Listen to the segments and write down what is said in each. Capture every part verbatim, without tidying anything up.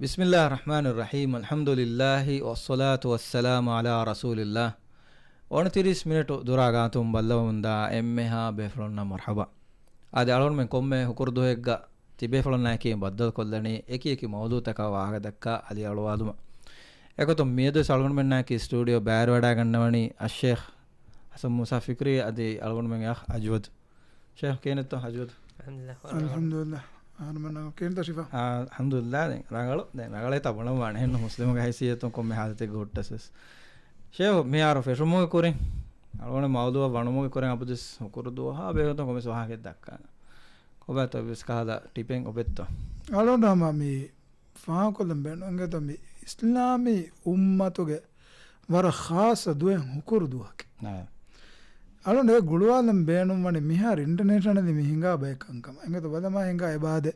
ބިސްމިއްލާހި ރަޙްމާނި ރަޙީމް. އަލްޙަމްދުލިއްލާހި ވައްޞަލާތު ވައްސަލާމު ޢަލާ ރަސޫލިއްލާހް. އޮނަތިރީސް މިނެޓު ދުރާ ގާތުން ބައްލަވަމުންދާ އެންމެހާ ބޭފުޅުންނަށް މަރްޙަބާ. އާދެ، އަޅުގަނޑުމެން ކޮންމެ ހުކުރު ދުވަހެއްގަ ތިބޭފުޅުންނާއެކީ ބައްދަލުކޮށްލަނީ އެކި އެކި މައުޟޫޢުތަކާ ވާހަކަ ދައްކާ އަލިއަޅުވާލުމަށް. އެގޮތުން މިއަދުވެސް އަޅުގަނޑުމެންނާއެކީ ސްޓޫޑިއޯ ބައިވެރިވަޑައިގަންނަވަނީ އައްޝޭޚް ޙަސަން މޫސާ ފިކްރީ އަދި އަޅުގަނޑުމެންގެ އަޚް އަޖްވަދު. ޝޭޚް ކިހިނެއްތޯ އަޖްވަދު؟ އަލްޙަމްދުލިއްލާހް. އަހަރުމެންނަށް ކިހިނެއްތޯ ޝިފާ؟ އާ، އަލްޙަމްދުލިއްލާހް. ދެން ރަނގަޅު، ދެން ރަނގަޅޭ ތަ ބުނަން ވާނެ. އެހެން މުސްލިމުގެ ހައިސިއްޔަތުން ކޮންމެ ހާލަތެއްގަ ހުއްޓަސް ވެސް. ޝޭޚް، މިހާރު ފެށުމުގެ ކުރިން، އަޅުގަނޑު މައުޟޫޢަށް ވަނުމުގެ ކުރިން އަބަދުވެސް ހުކުރު ދުވަހާ ބެހޭގޮތުން ކޮންމެސް ވާހަކައެއް ދައްކާނެ. ކޮބާތޯ އެއްވެސް ކަހަލަ ޓިޕެއް އޮބެއްތޯ؟ އަޅުގަނޑު ހަމަ މި ފާހަގަކޮށްލަން ބޭނުން އިނގޭތޯ މި އިސްލާމީ އުއްމަތުގެ ވަރަށް ޚާއްޞަ ދުވަހެއް ހުކުރު ދުވަހަކީ. އާ. އަޅުގަނޑު އެ ގުޅުވާލަން ބޭނުންވަނީ މިހާރު އިންޓަރނޭޝަނަލީ މި ހިނގާ ބައެއް ކަންކަމަށް. އިނގޭތޯ ބަލަމާ ހިނގާ އެބައާދޭ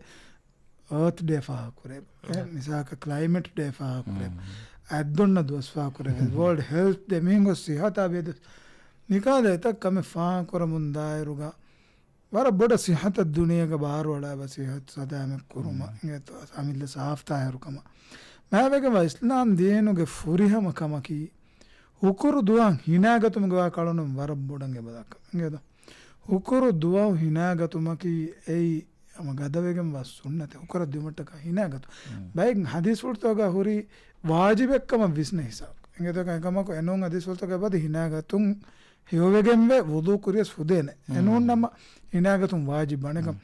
އާތް ޑޭ ފާހަގަކުރޭ. އެ މިސާލަކަށް ކްލައިމެޓް ޑޭ ފާހަގަކުރޭ. އާ. އަތްދޮންނަ ދުވަސް ފާހަގަކުރޭ. ވޯލްޑް ހެލްތް ޑޭ މިހެން ގޮސް ސިހަތާ ބެހޭ ދުވަސް. މިކަހަލަ އެތައް ކަމެއް ފާހަގަކުރަމުން ދާއިރުގަ ވަރަށް ބޮޑަށް ސިހަތަށް ދުނިޔޭގަ ބާރުއަޅާ ސިހަތު ސަލާމަތް ކުރުމަށް އިނގޭތޯ އަމިއްލަ ސާފްތާހިރުކަމަށް. މާވެގެންވާ އިސްލާމް ދީނުގެ ފުރިހަމަ ކަމަކީ، ހުކުރު ދުވަހު ހިނާގަތުމުގެ ވާހަކަ އަޅުގަނޑު ވަރަށް ބޮޑަށް އެބަދައްކަން އިނގޭތޯ. ހުކުރު ދުވަހު ހިނާގަތުމަކީ އެއީ ހަމަ ގަދަވެގެންވާ ސުންނަތެއް. ހުކުރަށް ދިއުމަށްޓަކާ ހިނާގަތުން. ބައެއް ހަދީސްފުޅުތަކުގަ ހުރީ ވާޖިބެއްކަމަށް ވިސްނޭ ހިސާބު. އިނގޭތޯ އެކަމަކު އެނޫން ހަދީސްފުޅުތަކުގަ އެބަދީ ހިނާގަތުން ހެޔޮވެގެންވެ ވުޟޫ ކުރިޔަސް ފުދޭނެ. އެނޫން ނަމަ ހިނާގަތުން ވާޖިބް އަނެކަން.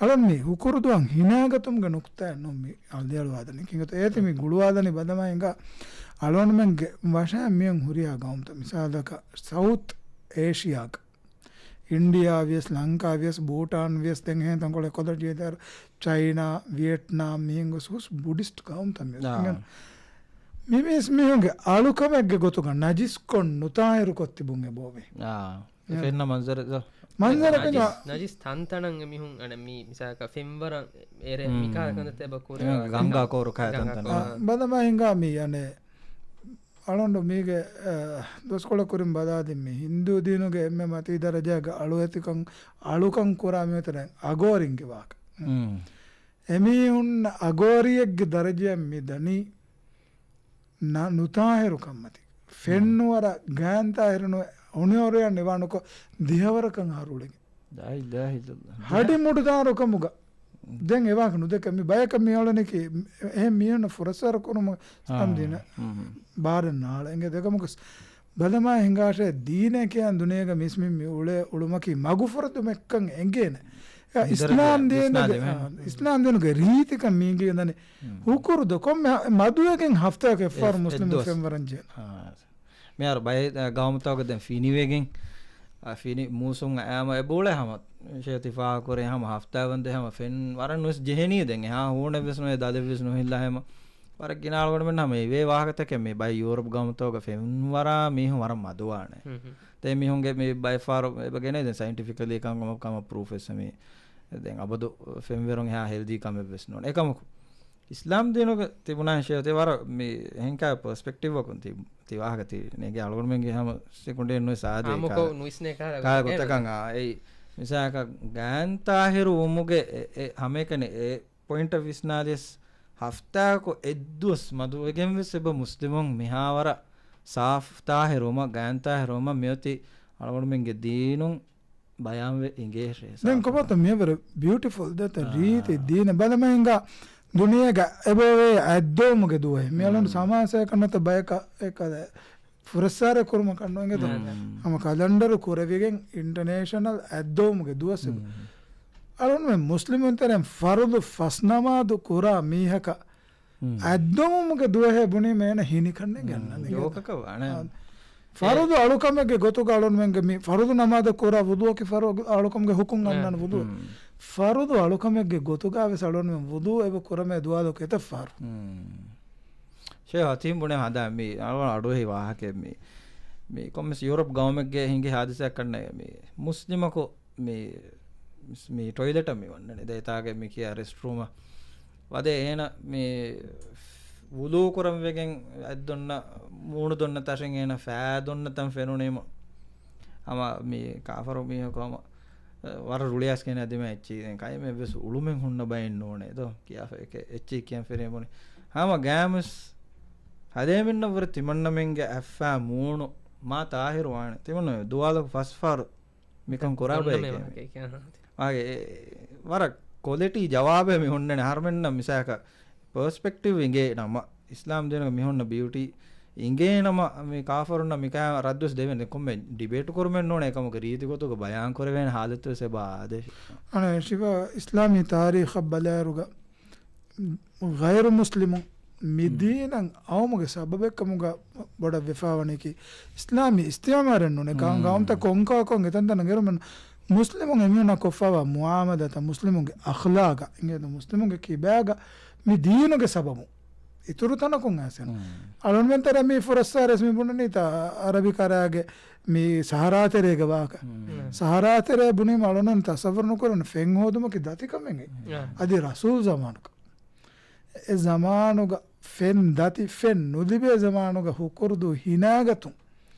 އަޅުން މި ހުކުރު ދުވަހު ހިނާގަތުމުގެ ނުކުތާއެއް ނޫން މި އަލިއަޅުވާދަނީ. ކިނގަތު އޭތި މި ގުޅުވާދަނީ ބަލަމާ ހިނގާ އަޅުންމެންގެ ވަށައިން މިއޮން ހުރިހާ ގައުމުތައް. މިސާލަކަށް ސައުތް އޭޝިއާގަ އިންޑިއާ ވިޔަސް، ލަންކާ ވިޔަސް، ބޫޓާން ވިޔަސް، ދެން އެހެން ތަންކޮޅެއް ކޮލަޖީ ދާރު، ޗައިނާ، ވިޔެޓްނާމް މިހެން ގޮސް ހުސް ބުޑިސްޓް ގައުމުތައް މި އާ. މި މީސް މީހުންގެ އަޅުކަމެއްގެ ގޮތުގަ ނަޖިސްކޮށް ނުތާހިރުކޮށް ތިބުން އެބައޮވޭ. އާ. އެ ފެންނަ މަންޒަރެއް ދޯ؟ މަންޒަރަކަށް ނަޖިސް، ނަޖިސް ތަންތަނަށް އެ މީހުން އަނެ މީ މިސާލަކަށް ފެންވަރަށް އެރެ މި ކާ ކަންތައްތައް އެބަ ކުރޭ. ގަނގާ ކޯރު ކާ ގަނގާ ތަންތަނަށް. ކޯރު. އާ، ބަލަމާ ހިނގާ މީ އަނެ އަޅުނޑު މީގެ، އަ، ދުވަސްކޮޅަށް ކުރިން ބަލާލި މި ހިންދޫ ދީނުގެ އެންމެ މަތީ ދަރަޖާގަ އަޅުވެތިކަން، އަޅުކަން ކުރާ މި އޮތަރެން އަގޯރިންގެ ވާހަކަ. އެމީހުން އަގޯރިއެއްގެ ދަރަޖައަށް މި ދަނީ ނަ-، ނުތާހިރު ކަންމަތި. ފެންނުވަރަށް ގާންތާހިރު ނުވެ، އުނިއޮރިޔަން ނިވާނުކޮށް ދިހަވަރަކަށް އަހަރު އުޅެގެން. ލާ އިލާހަ އިއްލައްލާހް. ހަޑި މުޑުދާރުކަމުގަ. ދެން އެވާހަކަ ނުދެކެ މި ބަޔަކަށް މި އޮޅެނިކީ އެހެން މީހުންނަށް ފުރައްސާރަ ކުރުމަށް އާ. އިސްލާމް ދީނަށް ހުން. ބާރެއް ނާޅެ. އެނގޭ ދެކަމަކު ބަލަމާ ހިނގާށޭ ދީނޭ ކިޔާ ދުނިޔޭގަ މީސް މި މި އުޅޭ އުޅުމަކީ މަގުފުރެދުމެއްކަން އެނގޭނެ. އެ މި އިސްލާމް ދަރަޖަ ދީނުގެ، ވިސްނާލެވޭ. އާ، އިސްލާމް ދީނުގެ ރީތިކަން މީގެ ދަނީ. ހުން. ހުކުރު ދޯ ކޮންމެ މަދުވެގެން ހަފްތާއަކަށް އެއް، އެއްފަހަރު އެއް މުސްލިމު ދުވަސް. ފެންވަރަން ޖެހޭ. އާ. މިހާރު ބައެއް، އަ، ގައުމުތަކުގަ ދެން ފިނިވެގެން، އަ، ފިނި މޫސުން އައިމަ އެބައުޅޭ ހަމަ ޝޭތި ފާހަގަކުރޭ ހަމަ ހަފްތާ ވަންދެ ހަމަ ފެން ވަރަށް ނުވެސް ޖެހެނީ ދެން އެހާ ހޫނެއްވެސް ނުވޭ ދަލެއްވެސް ނުހިއްލާ ހަމަ ވަރަށް ގިނަ އަޅުގަނޑުމެން ހަމަ އެވޭ ވާހަކަތަކެއް މި ބައެއް ޔޫރަޕް ގައުމުތަކުގަ ފެންވަރާ މީހުން ވަރަށް މަދުވާނެ. ހުން ހުން. ދެން މީހުންގެ މި ބައެއް ފާރު އެބަ ގެނޭ ދެން ސައިންޓިފިކަލީ ކަންކަމަށް ކަމަށް ޕްރޫފް ވެސް މި ދެން އަބަދު ފެންވެރުން އެހާ ހެލްދީ ކަމެއް ވެސް ނޫން. އެކަމަކު އިސްލާމް ދީނުގަ ތިބުނާ ހިން ޝޭހް ތި ވަރަށް މި އެހެންކާ ޕަރސްޕެކްޓިވްއަކުން ތި، ތި ވާހަކަ ތި ނޭނގޭ އަޅުގަނޑުމެންގެ ހަމަ ސެކުންޑެއް ނުވެސް އާދޭ އާއްމުކޮށް ކާ، ނުވިސްނޭ ކާ ކާ ގޮތަކަށް އާ، އެއީ މިސާލަކަށް ގާންތާހިރު ވުމުގެ އެ، އެ ހަމައެކަނި އެ ޕޮއިންޓަށް ވިސްނާލިޔަސް ހަފްތާއަކު އެއްދުވަސް މަދުވެގެން ވެސް އެބަ މުސްލިމުން މިހާވަރަށް ސާފް ތާހިރު ވުމަށް، ގާންތާހިރު ވުމަށް މިއޮތީ އަޅުގަނޑުމެންގެ ދީނުން ބަޔާންވެ އިނގޭށޭ. ދެން ކޮބާތަ މިއަވަރ ބިއުޓިފުލް ދެތަ އާ. ރީތި ދީނެއް ބަލަމައިންގާ ދުނިޔޭގަ އެބަވޭ އަތްދޮވުމުގެ ދުވަހެއް. މިއަޅުން ހުން. ސަމާސަޔަކަށް ނުވަތަ ބަޔަކަށް އެކަލަ ފުރައްސާރަ ކުރުމަކަށް ނުއިނގެތަ؟ ހުން. ހަމަ ކަލަންޑަރު ކުރެވިގެން އިންޓަނޭޝަނަލް އަތްދޮވުމުގެ ދުވަސް އެބަ. ހުން. އަޅުންމެ މުސްލިމުންތެރެން ފަރުޟު ފަސް ނަމާދު ކުރާ މީހަކަށް ހުން. އަތްދޮވުމުގެ ދުވަހޭ ބުނީމަ އޭނަ ހިނިކަންނެއް ހުން. ގަންނަން. ޖޯކަކަށް ވާނެ. އާ. ފަރުޟު އެ. އަޅުކަމެއްގެ ގޮތުގަ އަޅުންމެންގެ މި ފަރުޟު ނަމާދަށް ކުރާ ވުޟޫއަކީ ފަރުޟު އަޅުކަމުގެ ހުކުމް އެ. ގަންނަން ވުޟޫ. ހުން. ފަރުޟު އަޅުކަމެއްގެ ގޮތުގަ ވެސް އަޅުންމެން ވުޟޫ އެބަ ކުރަމޭ ދުވާލު ކެތައް ފަހަރު. ހުން. ޝޭހް ހަތީމް ބުނެ ހަނދާން މި އަޅު އަޑުއެހި ވާހަކައެއް މި، މި ކޮންމެސް ޔޫރަޕް ގައުމެއްގެ ހިނގި ހާދިސާއަކަށް ނޭނގެ މި މުސްލިމަކު މި، މި ޓޮއިލެޓަށް މި ވަންނަނީ. ދޭތާގެ މި ކިޔާ ރެސްޓްރޫމަށް ވަދެ އޭނަ މި ވުޟޫ ކުރަން ވެގެން އަތްދޮންނަ، މޫނު ދޮންނަ ތަށިން އޭނަ ފައި ދޮންނަ ތަން ފެނުނީމަ. ހަމަ މި ކާފަރު މީހަކު ހަމަ ވަރަށް ރުޅިއަސް ކޭނެ އަދިމަ އެއްޗި ދެން ކައިމެ ވެސް އުޅުމެއް ހުންނަ ބައެއް ނޫނޭ ދޯ ކިޔާފަ އެކެ އެއްޗި ކިޔަން ފެރޭ ބުނި. ހަމަ ގާމުސް ހަދޭމިންނަށްވުރެ ތިމަންނަމެންގެ އައްފާ މޫނު މާ ތާހިރު ވާނެ. ތިމަންނަމެ ދުވާލަކު ފަސް ފަހަރު މިކަން ކުރާ ބައެކޭ. ވާގެ އެ، ވަރަށް ކޮލެޓީ ޖަވާބެއް މި ހުންނަނެ. އަހަރުމެންނަށް މިސާކަށް ޕަރސްޕެކްޓިވް އިނގޭ ނަމަ، އިސްލާމް ދީނުގެ މި ހުންނަ ބިއުޓީ އިނގޭ ނަމަ، މި ކާފަރުންނަށް މިކާ ރައްދުސް ދެވެން ކޮންމެ ޑިބޭޓު ކުރުމެއް ނޫނޭ. އެކަމުގެ ރީތި ގޮތުގަ ބަޔާން ކުރެވޭނެ ހާލަތުވެސް އެބަ އާދޭ. އަނެ ޝިފާ އިސްލާމީ ތާރީޚަށް ބަލާއިރުގަ ޣައިރު މުސްލިމުން މި ދީނަށް އައުމުގެ ސަބަބެއްކަމުގަ ބޮޑަށް ވެފާވަނީކީ އިސްލާމީ އިސްތިއާމާރެއް ނޫނޭ. ގަ-، ގައުމުތައް ކޮންކާކޮން އެތަންތަނަށް އެރުމެން މުސްލިމުން އެމީހުންނާ ކޮށްފާވާ މުއާމަލާތައް މުސްލިމުންގެ އަޚްލާގަ އިނގޭތަ މުސްލިމުންގެ ކިބާގަ މި ދީނުގެ ސަބަބުން އިތުރު ތަނަކުން އައިސް އެން. އަޅުންމެން ތެރެ މި ފުރައްސާރެސް މި ބުނަނީތާ އަރަބި ކަރާގެ މި ސަހަރާތެރޭގެ ވާހަކަ. ސަހަރާތެރޭ ބުނީމަ އަޅުން ތަސައްވަރު ނުކުރަން ފެން ހޯދުމަކީ ދަތިކަމެއް. އަދި ރަސޫލް ޒަމާނުގަ އެ ޒަމާނުގަ ފެން ދަތި ފެން ނުލިބޭ ޒަމާނުގަ ހުކުރުދޫ ހިނާގަތުން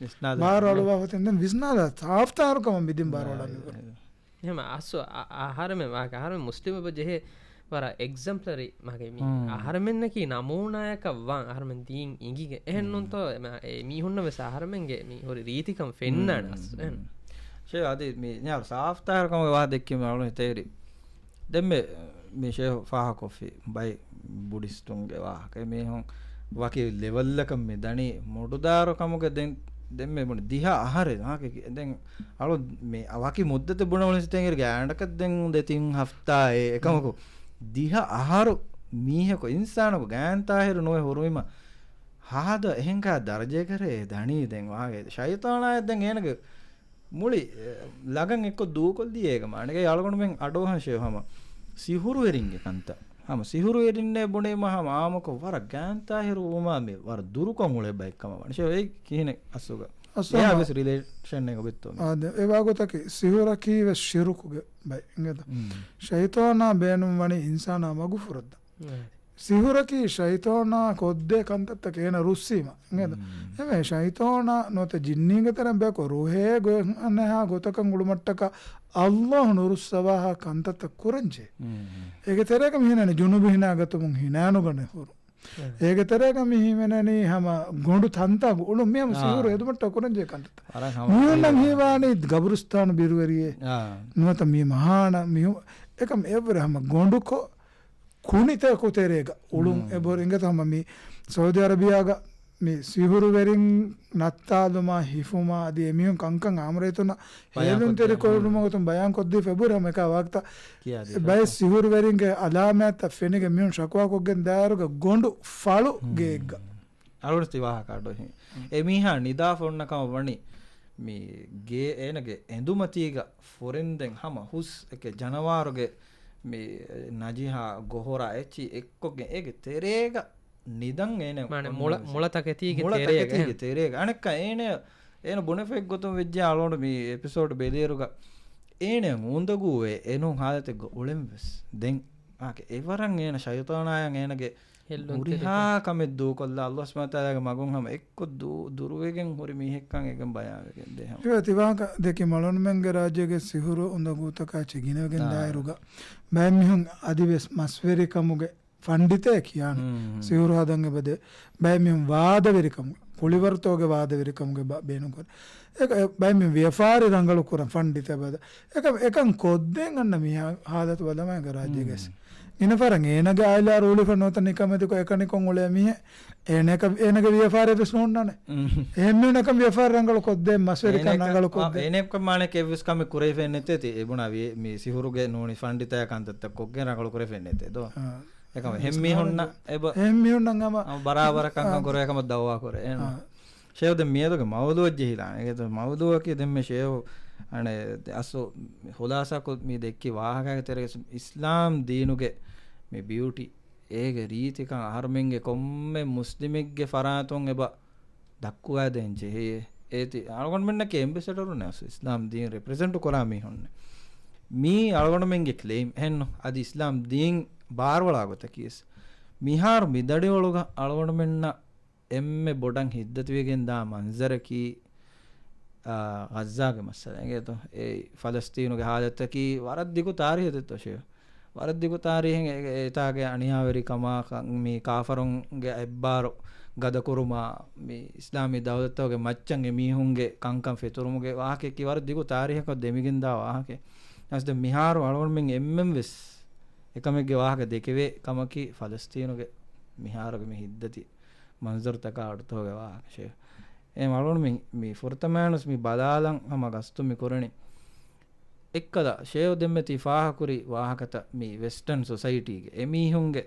ބާރު އަޅުވާފަތިން ދެން ވިސްނާލާ ސާފްތާރުކަމަށް މިދިން ބާރު އަޅާ މިވަރު. އެހެމަ އަސް އަ-، އަހަރެމެ ވާކަ އަހަރެމެ މުސްލިމެބަ ޖެހޭ ވަރަށް އެގްޒަމްޕްލަރީ މާގެ މީ އަހަރެމެންނަކީ ނަމޫނާޔަކަށް ވާން އަހަރެމެން ދީން އިނގިގެ. އެހެން ނޫންތޯ އެ މީހުންނަށް ވެސް އަހަރެމެންގެ މި ހުރި ރީތިކަން ފެންނާނެ އަސް. އެހެން. ޝޭ އަދި މި ނިޔާ ސާފްތާރުކަމުގެ ވާ ދެއްކީމަ އަޅުން ހިތޭރި. ދެންމެ މި ޝޭހު ފާހަކޮށްފި ބައި ބުޑިސްޓުންގެ ވާހަކަ މީހުން ވަކި ލެވަލްއަކަށް މި ދަނީ މޮޑުދާރު ކަމުގެ ދެން ދެންމެ ބުނި ދިހަ އަހަރެ ދެން އަޅު މި ވަކި މުއްދަތެއް ބުނަ ވަނިސް ތެން އިރގ އަނޑަކަށް ދެން ދެތިން ހަފްތާއެ އެކަމަކު ދިހަ އަހަރު މީހަކު އިންސާނަކު ގާން ތާހިރު ނުވެ ހުރުވީމަ ހާދަ އެހެންކާ ދަރަޖައެކަރޭ ދަނީ ދެން ވާގެ ޝައިތާނާއެ ދެން އޭނަގެ މުޅި، އެ، ލަގަން އެއްކޮށް ދޫކޮށްލީ އޭގަ މާނަގެ އަޅުގަނޑުމެން އަޑުއަހަން ޝޭހު ހަމަ ސިހުރުވެރިންގެ ކަންތައް. ހަމަ ސިހުރުވެރިންނޭ ބުނީމަ ހަމަ އާމަކޮށް ވަރަށް ގާންތާހިރު ވުމާ މި ވަރަށް ދުރުކޮށް އުޅޭ ބައެއްކަމަށް ވަނީ. ޝޭހު އެއީ ކިހިނެއް އަސްލުގަ؟ އަސްލު އެއާ ވެސް ރިލޭޝަން އެއް އޮބެއްތޯ މި؟ އާދެ، އެ ވާގޮތަކީ ސިހުރަކީ ވެސް ޝިރުކުގެ ބައެއް އިނގޭތަ؟ ޝައިތާނާ ބޭނުން ވަނީ އިންސާނާ މަގުފުރައްދަ. ސިހުރަކީ ޝައިތޯނާ ކޮށްދޭ ކަންތައްތަކެއް އޭނަ ރުއްސީމަ. އެހެން ޝައިތޯނާ ނުވަތަ ޖިންނީންގެ ތެރެއިން ބޭކޮށް ރުހޭ ގޮތް އަނެހާ ގޮތަކަށް އުޅުމަށްޓަކާ އައްލާހު ނުރުއްސަވާހާ ކަންތައްތައް ކުރަންޖެހޭ. އޭގެ ތެރޭގަ މި ހިނަނީ ޖުނުބު ހިނާގަތުމުން ހިނާނުގަނެ ހުރު. އޭގެ ތެރޭގަ މި ހިމެނެނީ ހަމަ ގޮނޑު ތަންތާގަ އުޅުން މި ހަމަ ސިހުރު ހެދުމަށްޓަކާ ކުރަންޖެހޭ ކަންތައްތައް. މީހުންނަށް ހީވާނީ ގަބުރުސްތާނު ބިރުވެރިއޭ ނުވަތަ މި މަހާނަ މިހު އެކަމް އެއްވުރެ ހަމަ ގޮނޑުކޮށް ކުނިތަކު ތެރޭގަ އުޅުން. އެބަހުރި އިނގޭތަ ހަމަ މި ސައުދީ އަރަބިޔާގަ މި ސިހުރުވެރިން ނައްތާލުމާ ހިފުމާ އަދި އެމީހުން ކަންކަން އާމުރައްޔިތުންނަށް ހޭލުންތެރިކޮށްލުމުގެ ގޮތުން ބަޔާން ކޮށްދީފަ އެބަހުރި ހަމަ އެކާ ވާގިތައް ބައެއް ސިހުރުވެރިންގެ އަލާމާތްތައް ފެނިގެން މީހުން ޝަކުވާކޮށްގެން ދާއިރުގަ ގޮނޑު ފަޅު ގެއެއްގަ. އަޅުގަނޑު ތި ވާހަކަ އަޑު އެހެން. އެމީހާ ނިދާފަ އޮންނަ ކަމަށް ވަނީ މި ގޭ އޭނަގެ އެނދުމަތީގަ ފުރެންދެން ހަމަ ހުސް އެކެ ޖަނަވާރުގެ މި ނަޖިހާ ގޮހޮރާ އެއްޗި އެއްކޮށްގެން އޭގެ ތެރޭގަ ނިދަން އޭނަ މާނަ މުޅަ-، މުޅަތަކެތީގެ މުޅަ ތެރޭގަ ތަކެތީގެ އެހެން. ތެރޭގަ. އަނެއްކާ އޭނަ، އޭނަ ބުނެފައި ގޮތުން ވެއްޖެ އަޅުގަނޑު މި އެޕިސޯޑް ބެލިއިރުގަ އޭނަ އުނދަގޫވެ އެނޫން ހާލަތެއްގަ އުޅެން ވެސް. ދެން އާކެ އެވަރަށް އޭނަ ޝައިޠާނާޔަށް އޭނަގެ ހުރިހާ ކަމެއް ދޫކޮށްލާ، އައްލާހު ސުބްޙާނަހު ވަތަޢާލާގެ މަގުން ހަމަ އެއްކޮށް ދޫ-، ދުރުވެގެން ހުރި މީހެއްކަން އެގެން ބަޔާންވެގެން ދޭ ހަމަ. ތި ވާހަކަ ދެއްކި މަޅުންމެންގެ ރާއްޖޭގެ ސިހުރު އުނދަގޫތަކާ އެއްޗެއް ގިނަވެގެން ދާއިރުގަ ބައެއް މީހުން އަދިވެސް މަސްވެރިކަމުގެ ފަންޑިތައޭ ކިޔާނެ. ސިހުރު ހަދަން އެބަދޭ. ބައެއް މީހުން ވާދަވެރިކަމުގެ، ކުޅިވަރުތޯގެ ވާދަވެރިކަމުގެ ބަ-، ބޭނުންކުރޭ. އެ-، އެ-، ބައެއް މީހުން ވިޔަފާރި ރަނގަޅު ކުރަން ފަންޑިތަ އެބަދޭ. އެކަ-، އެކަން ކޮށްދޭން އަންނަ މީހާ ހާލަތު ބަލަމާއެކަ ރާއްޖޭގަސް. ގިނަ ފަރަށް އޭނަގެ އާއިލާ ރޫޅިފަ ނުވަތަ ނިކަމެތިކޮށް އެކަނިކޮށް އުޅޭ މީހެއް އޭނަ-، އޭނަގެ ވިޔަފާރި ވެސް ނޯންނާނެ. އެހެންމީހުން އެކަން ވިޔަފާރި ރަނގަޅު ކޮށްދޭ، މަސްވެރިކަން ރަނގަޅު ކޮށްދޭ. އޭނައަކަށް މާނަ އެއްވެސް ކަމެއް ކުރެވިފައެއް ނެތޭ ތި އެބުނާ ވި-، މި ސިހުރުގެ ނޫނީ ފަންޑިތާ ކަންތައްތައް ކޮށްގެން ރަނގަޅު ކުރެވިފައެއް ނެތޭ ދޯ. އެކަމ އެހެންމީހުންނަށް އެބަ-، އެހެންމީހުންނަށް ހަމަ ބަރާބަރަކަށް ކަންކަން ކުރޭ ކަމަށް ދައުވާ ކުރޭ. އެހެން. ޝޭހު ދެން މިއަދުގެ މައުޟޫއަށް ޖެހިލާނެ. އޭގެ މައުޟޫއަކީ ދެންމެ ޝޭހު އަނެ އަސްލު ޚުލާސާކޮށް މި ދެއްކި ވާހަކައިގެ ތެރޭގަ އިސްލާމް ދީނުގެ މި ބިއުޓީ އޭގެ ރީތިކަން އަހަރުމެންގެ ކޮންމެ މުސްލިމެއްގެ ފަރާތުން އެބަ ދައްކުވާދޭން ޖެހޭ. އޭތި އަޅުގަނޑުމެންނަކީ އެމްބެސެޑަރުންނެއް އަސްލު އިސްލާމް ދީން ރެޕްރެޒެންޓު ކުރާ މީހުންނެއް. މީ އަޅުގަނޑުމެންގެ ކްލެއިމް އެހެންނު. އަދި އިސްލާމް ދީން ބާރުއަޅާ ގޮތަކީވެސް. މިހާރު މި ދަޑިވަޅުގަ އަޅުގަނޑުމެންނަށް އެންމެ ބޮޑަށް ހިތްދަތިވެގެން ދާ މަންޒަރަކީ، ޣައްޒާގެ މައްސަލަ އެނގޭތޯ؟ އެ ފަލަސްތީނުގެ ހާލަތަކީ ވަރަށް ދިގު ތާރީހެއް ދެއްތޯ ޝޭހް. ވަރަށް ދިގު ތާރީހެއް އެ-، އެތާގެ އަނިޔާވެރިކަމާ ކަ-، މި ކާފަރުންގެ އެއްބާރު ގަދަކުރުމާ، މި އިސްލާމީ ދައުލަތްތަކުގެ މައްޗަށް އެމީހުންގެ ކަންކަން ފެތުރުމުގެ ވާހަކައަކީ ވަރަށް ދިގު ތާރީހަކަށް ދެމިގެންދާ ވާހަކައެއް. އަސް ދެ މިހާރު އަޅުގަނޑުމެން އެންމެން ވެސް އެކަމެއްގެ ވާހަކަ ދެކެވޭ ކަމަކީ ފަލަސްތީނުގެ މިހާރުގެ މި ހިތްދަތި މަންޒަރުތަކާ އަޑުތަކުގެ ވާހަކަ ޝޭހް. އެ އަޅުގަނޑު މި، މި ފުރަތަމައިނުސް މި ބަލާލަން ހަމަ ގަސްތު މި ކުރަނީ. އެއްކަލަ ޝޭހް ދެންމެ ތި ފާހަކުރި ވާހަކަތައް މި ވެސްޓަން ސޮސައިޓީގެ އެމީހުންގެ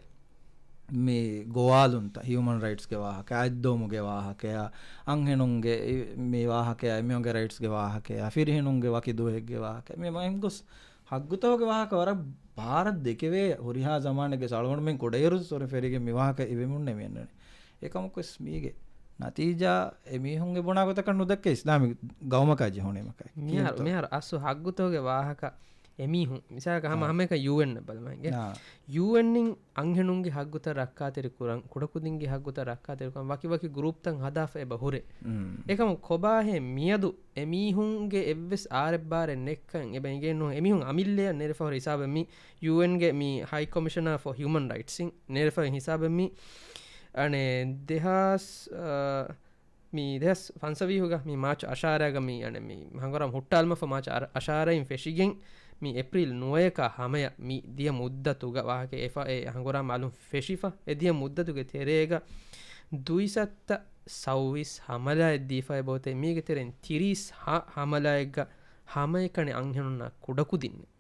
މި ގޮވާލުންތައް، ހިއުމަން ރައިޓްސްގެ ވާހަކަޔާ، އަތްދޮވުމުގެ ވާހަކަޔާ، އަންހެނުންގެ މި ވާހަކަޔާ، އެމީހުންގެ ރައިޓްސްގެ ވާހަކަޔާ، ފިރިހެނުންގެ ވަކި ދުވަހެއްގެ ވާހަކަ، މި މައިންގޮސް ހައްގުތަކުގެ ވާހަކަ ވަރަށް ބާރަށް ދެކެވޭ. ހުރިހާ ޒަމާނެއްގެ އަޅުގަނޑުމެން ކުޑައިރު ސޮރި ފެރިގެން މި ވާހަކަ އިވެމުންނެ މި އަންނަނީ. އެކަމަކުވެސް މީގެ ނަތީޖާ އެމީހުންގެ ބުނާ ގޮތަކަށް ނުދައްކޭ އިސްލާމި ގައުމަކާ ޖެހުނީމަކާ. މިހާރު، މިހާރު އަސްލު ހައްގުތަކުގެ ވާހަކަ އެމީހުން މިސާލަކަށް ހަމަ އާ. ހަމައެކަން ޔޫއެން ބަލަމާ އިނގޭ. އާ. ޔޫއެން އިން އަންހެނުންގެ ހައްގުތައް ރައްކާތެރި ކުރަން، ކުޑަކުދިންގެ ހައްގުތައް ރައްކާތެރިކުރަން ވަކިވަކި ގްރޫޕްތައް ހަދާފަ އެބަ ހުރޭ. އެކަމަކު ކޮބާހޭ މިއަދު އެމީހުންގެ އެއްވެސް އާރެއްބާރެއް ނެއްކަން އެބަ އެނގޭނު. އެމީހުން އަމިއްލައަށް ނެރެފަހުރި ހިސާބަށް މި ޔޫއެންގެ މި ހައި ކޮމިޝަނާ ފޯ ހިއުމަން ރައިޓްސް އިން ނެރެފަހުރި ހިސާބަށް މި އަނެއް ދެހާސް، އާ، މި ދެހާސް ފަންސަވީހުގަ މި މާޗް އަށާރައިގަ މި އަނެއް މި ހަނގުރާމަ ހުއްޓާލުމަށްފަހު މާޗް އަށާރައިން ފެށިގެން މި އޭޕްރީލް ނުވަޔަކާ ހަމަޔަށް މި ދިޔަ މުއްދަތުގަ ވާހަކަ އެފަ އެ ހަނގުރާމަ އަލުން ފެށިފަ އެ ދިޔަ މުއްދަތުގެ ތެރޭގަ ދުއިސައްތަ ސައުވީސް ހަމަލާއެއް ދީފައި ބޯތެ މީގެ ތެރެއިން ތިރީސް ހަ-، ހަމަލާއެއްގަ ހަމައެކަނި އަންހެނުންނާ ކުޑަކުދިންނެއް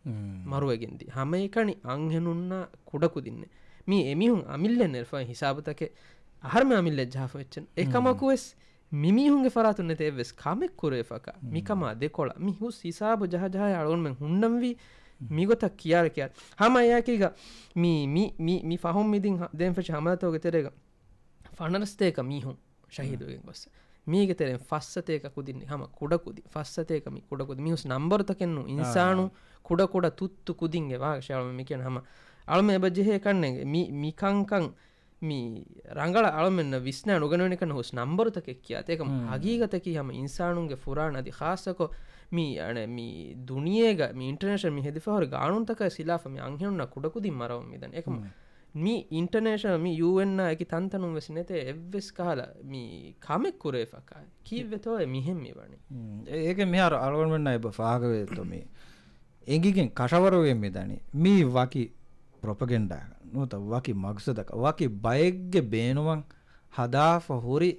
މަރުވެގެންދި. ހަމައެކަނި އަންހެނުންނާ ކުޑަކުދިންނެއް. މީ އެމީހުން އަމިއްލަ ނެރެފަ ހިސާބުތަކެއް އަހަރުމެ އަމިއްލަ ޖަހަފަ އެއްޗެއް. އެ ކަމަކުވެސް މިމީހުންގެ ފަރާތުން ނެތޭ އެއްވެސް ކަމެއް ކުރެވިފަކާ. މިކަމާ ދެކޮޅަށް މި ހުސް ހިސާބު ޖަހަ ޖަހާ އަޅުގަނޑުމެން ހުންނަންވީ މިގޮތަށް ކިޔާލެ ކިޔާ. ހަމަ އެއާކީގަ މި، މި، މި، މި ފަހުން މިދިން ހަ-، ދެން ފެށި ހަމަލާތަކުގެ ތެރޭގަ ފަނަރަސަތޭކަ މީހުން ޝަހީދުވެގެން ގޮސް. މީގެ ތެރެއިން ފައްސަތޭކަ ކުދިން ހަމަ ކުޑަ ކުދި. ފައްސަތޭކަ މި ކުޑަ ކުދި. މިހުސް ނަންބަރުތަކެއްނު އިންސާނު ކުޑަ ކުޑަ ތުއްތު ކުދިންގެ ވާހަކަ އަޅުމެން މި ކިޔަން ހަމަ އަޅުމެން އެބަ ޖެހޭ ކަންނެނގެ މި، މި ކަންކަން މި ރަނގަޅަށް އަޅުމެންނަށް ވިސްނާ ނުގަނެވޭނެ ކަން ހުސް ނަންބަރުތަކެއް ކިޔާ. އެކަމަ ހަގީގަތަކީ ހަމަ އިންސާނުންގެ ފުރާނަ އަދި ޚާއްޞަކޮށް މި އަނެ މި ދުނިޔޭގަ މި އިންޓަރނޭޝަނަލް މި ހެދިފަހުރި ގާނޫނުތަކާ ހިލާފަށް މި އަންހެނުންނާ ކުޑަކުދިން މަރަވަން މިދަނީ. އެކަމަ މި އިންޓަރނޭޝަނަލް މި ޔޫއެންއާ އެކި ތަންތަނުން ވެސް ނެތޭ އެއްވެސް ކަހަލަ މި ކަމެއް ކުރެވިފަކާ. ކީއްވެތޯ އެ މިހެން މިވަނީ؟ އޭގެ މިހާރު އަޅުގަނޑުމެންނާ އެބަ ފާހަގަވޭތޯ މި އެނގިގެން ކަށަވަރުވެގެން މިދަނީ. މީ ވަކި ޕްރޮޕަގެންޑާ ނުވަތަ ވަކި މަގްސަދަކަށް ވަކި ބައެއްގެ ބޭނުމަށް ހަދާފަ ހުރި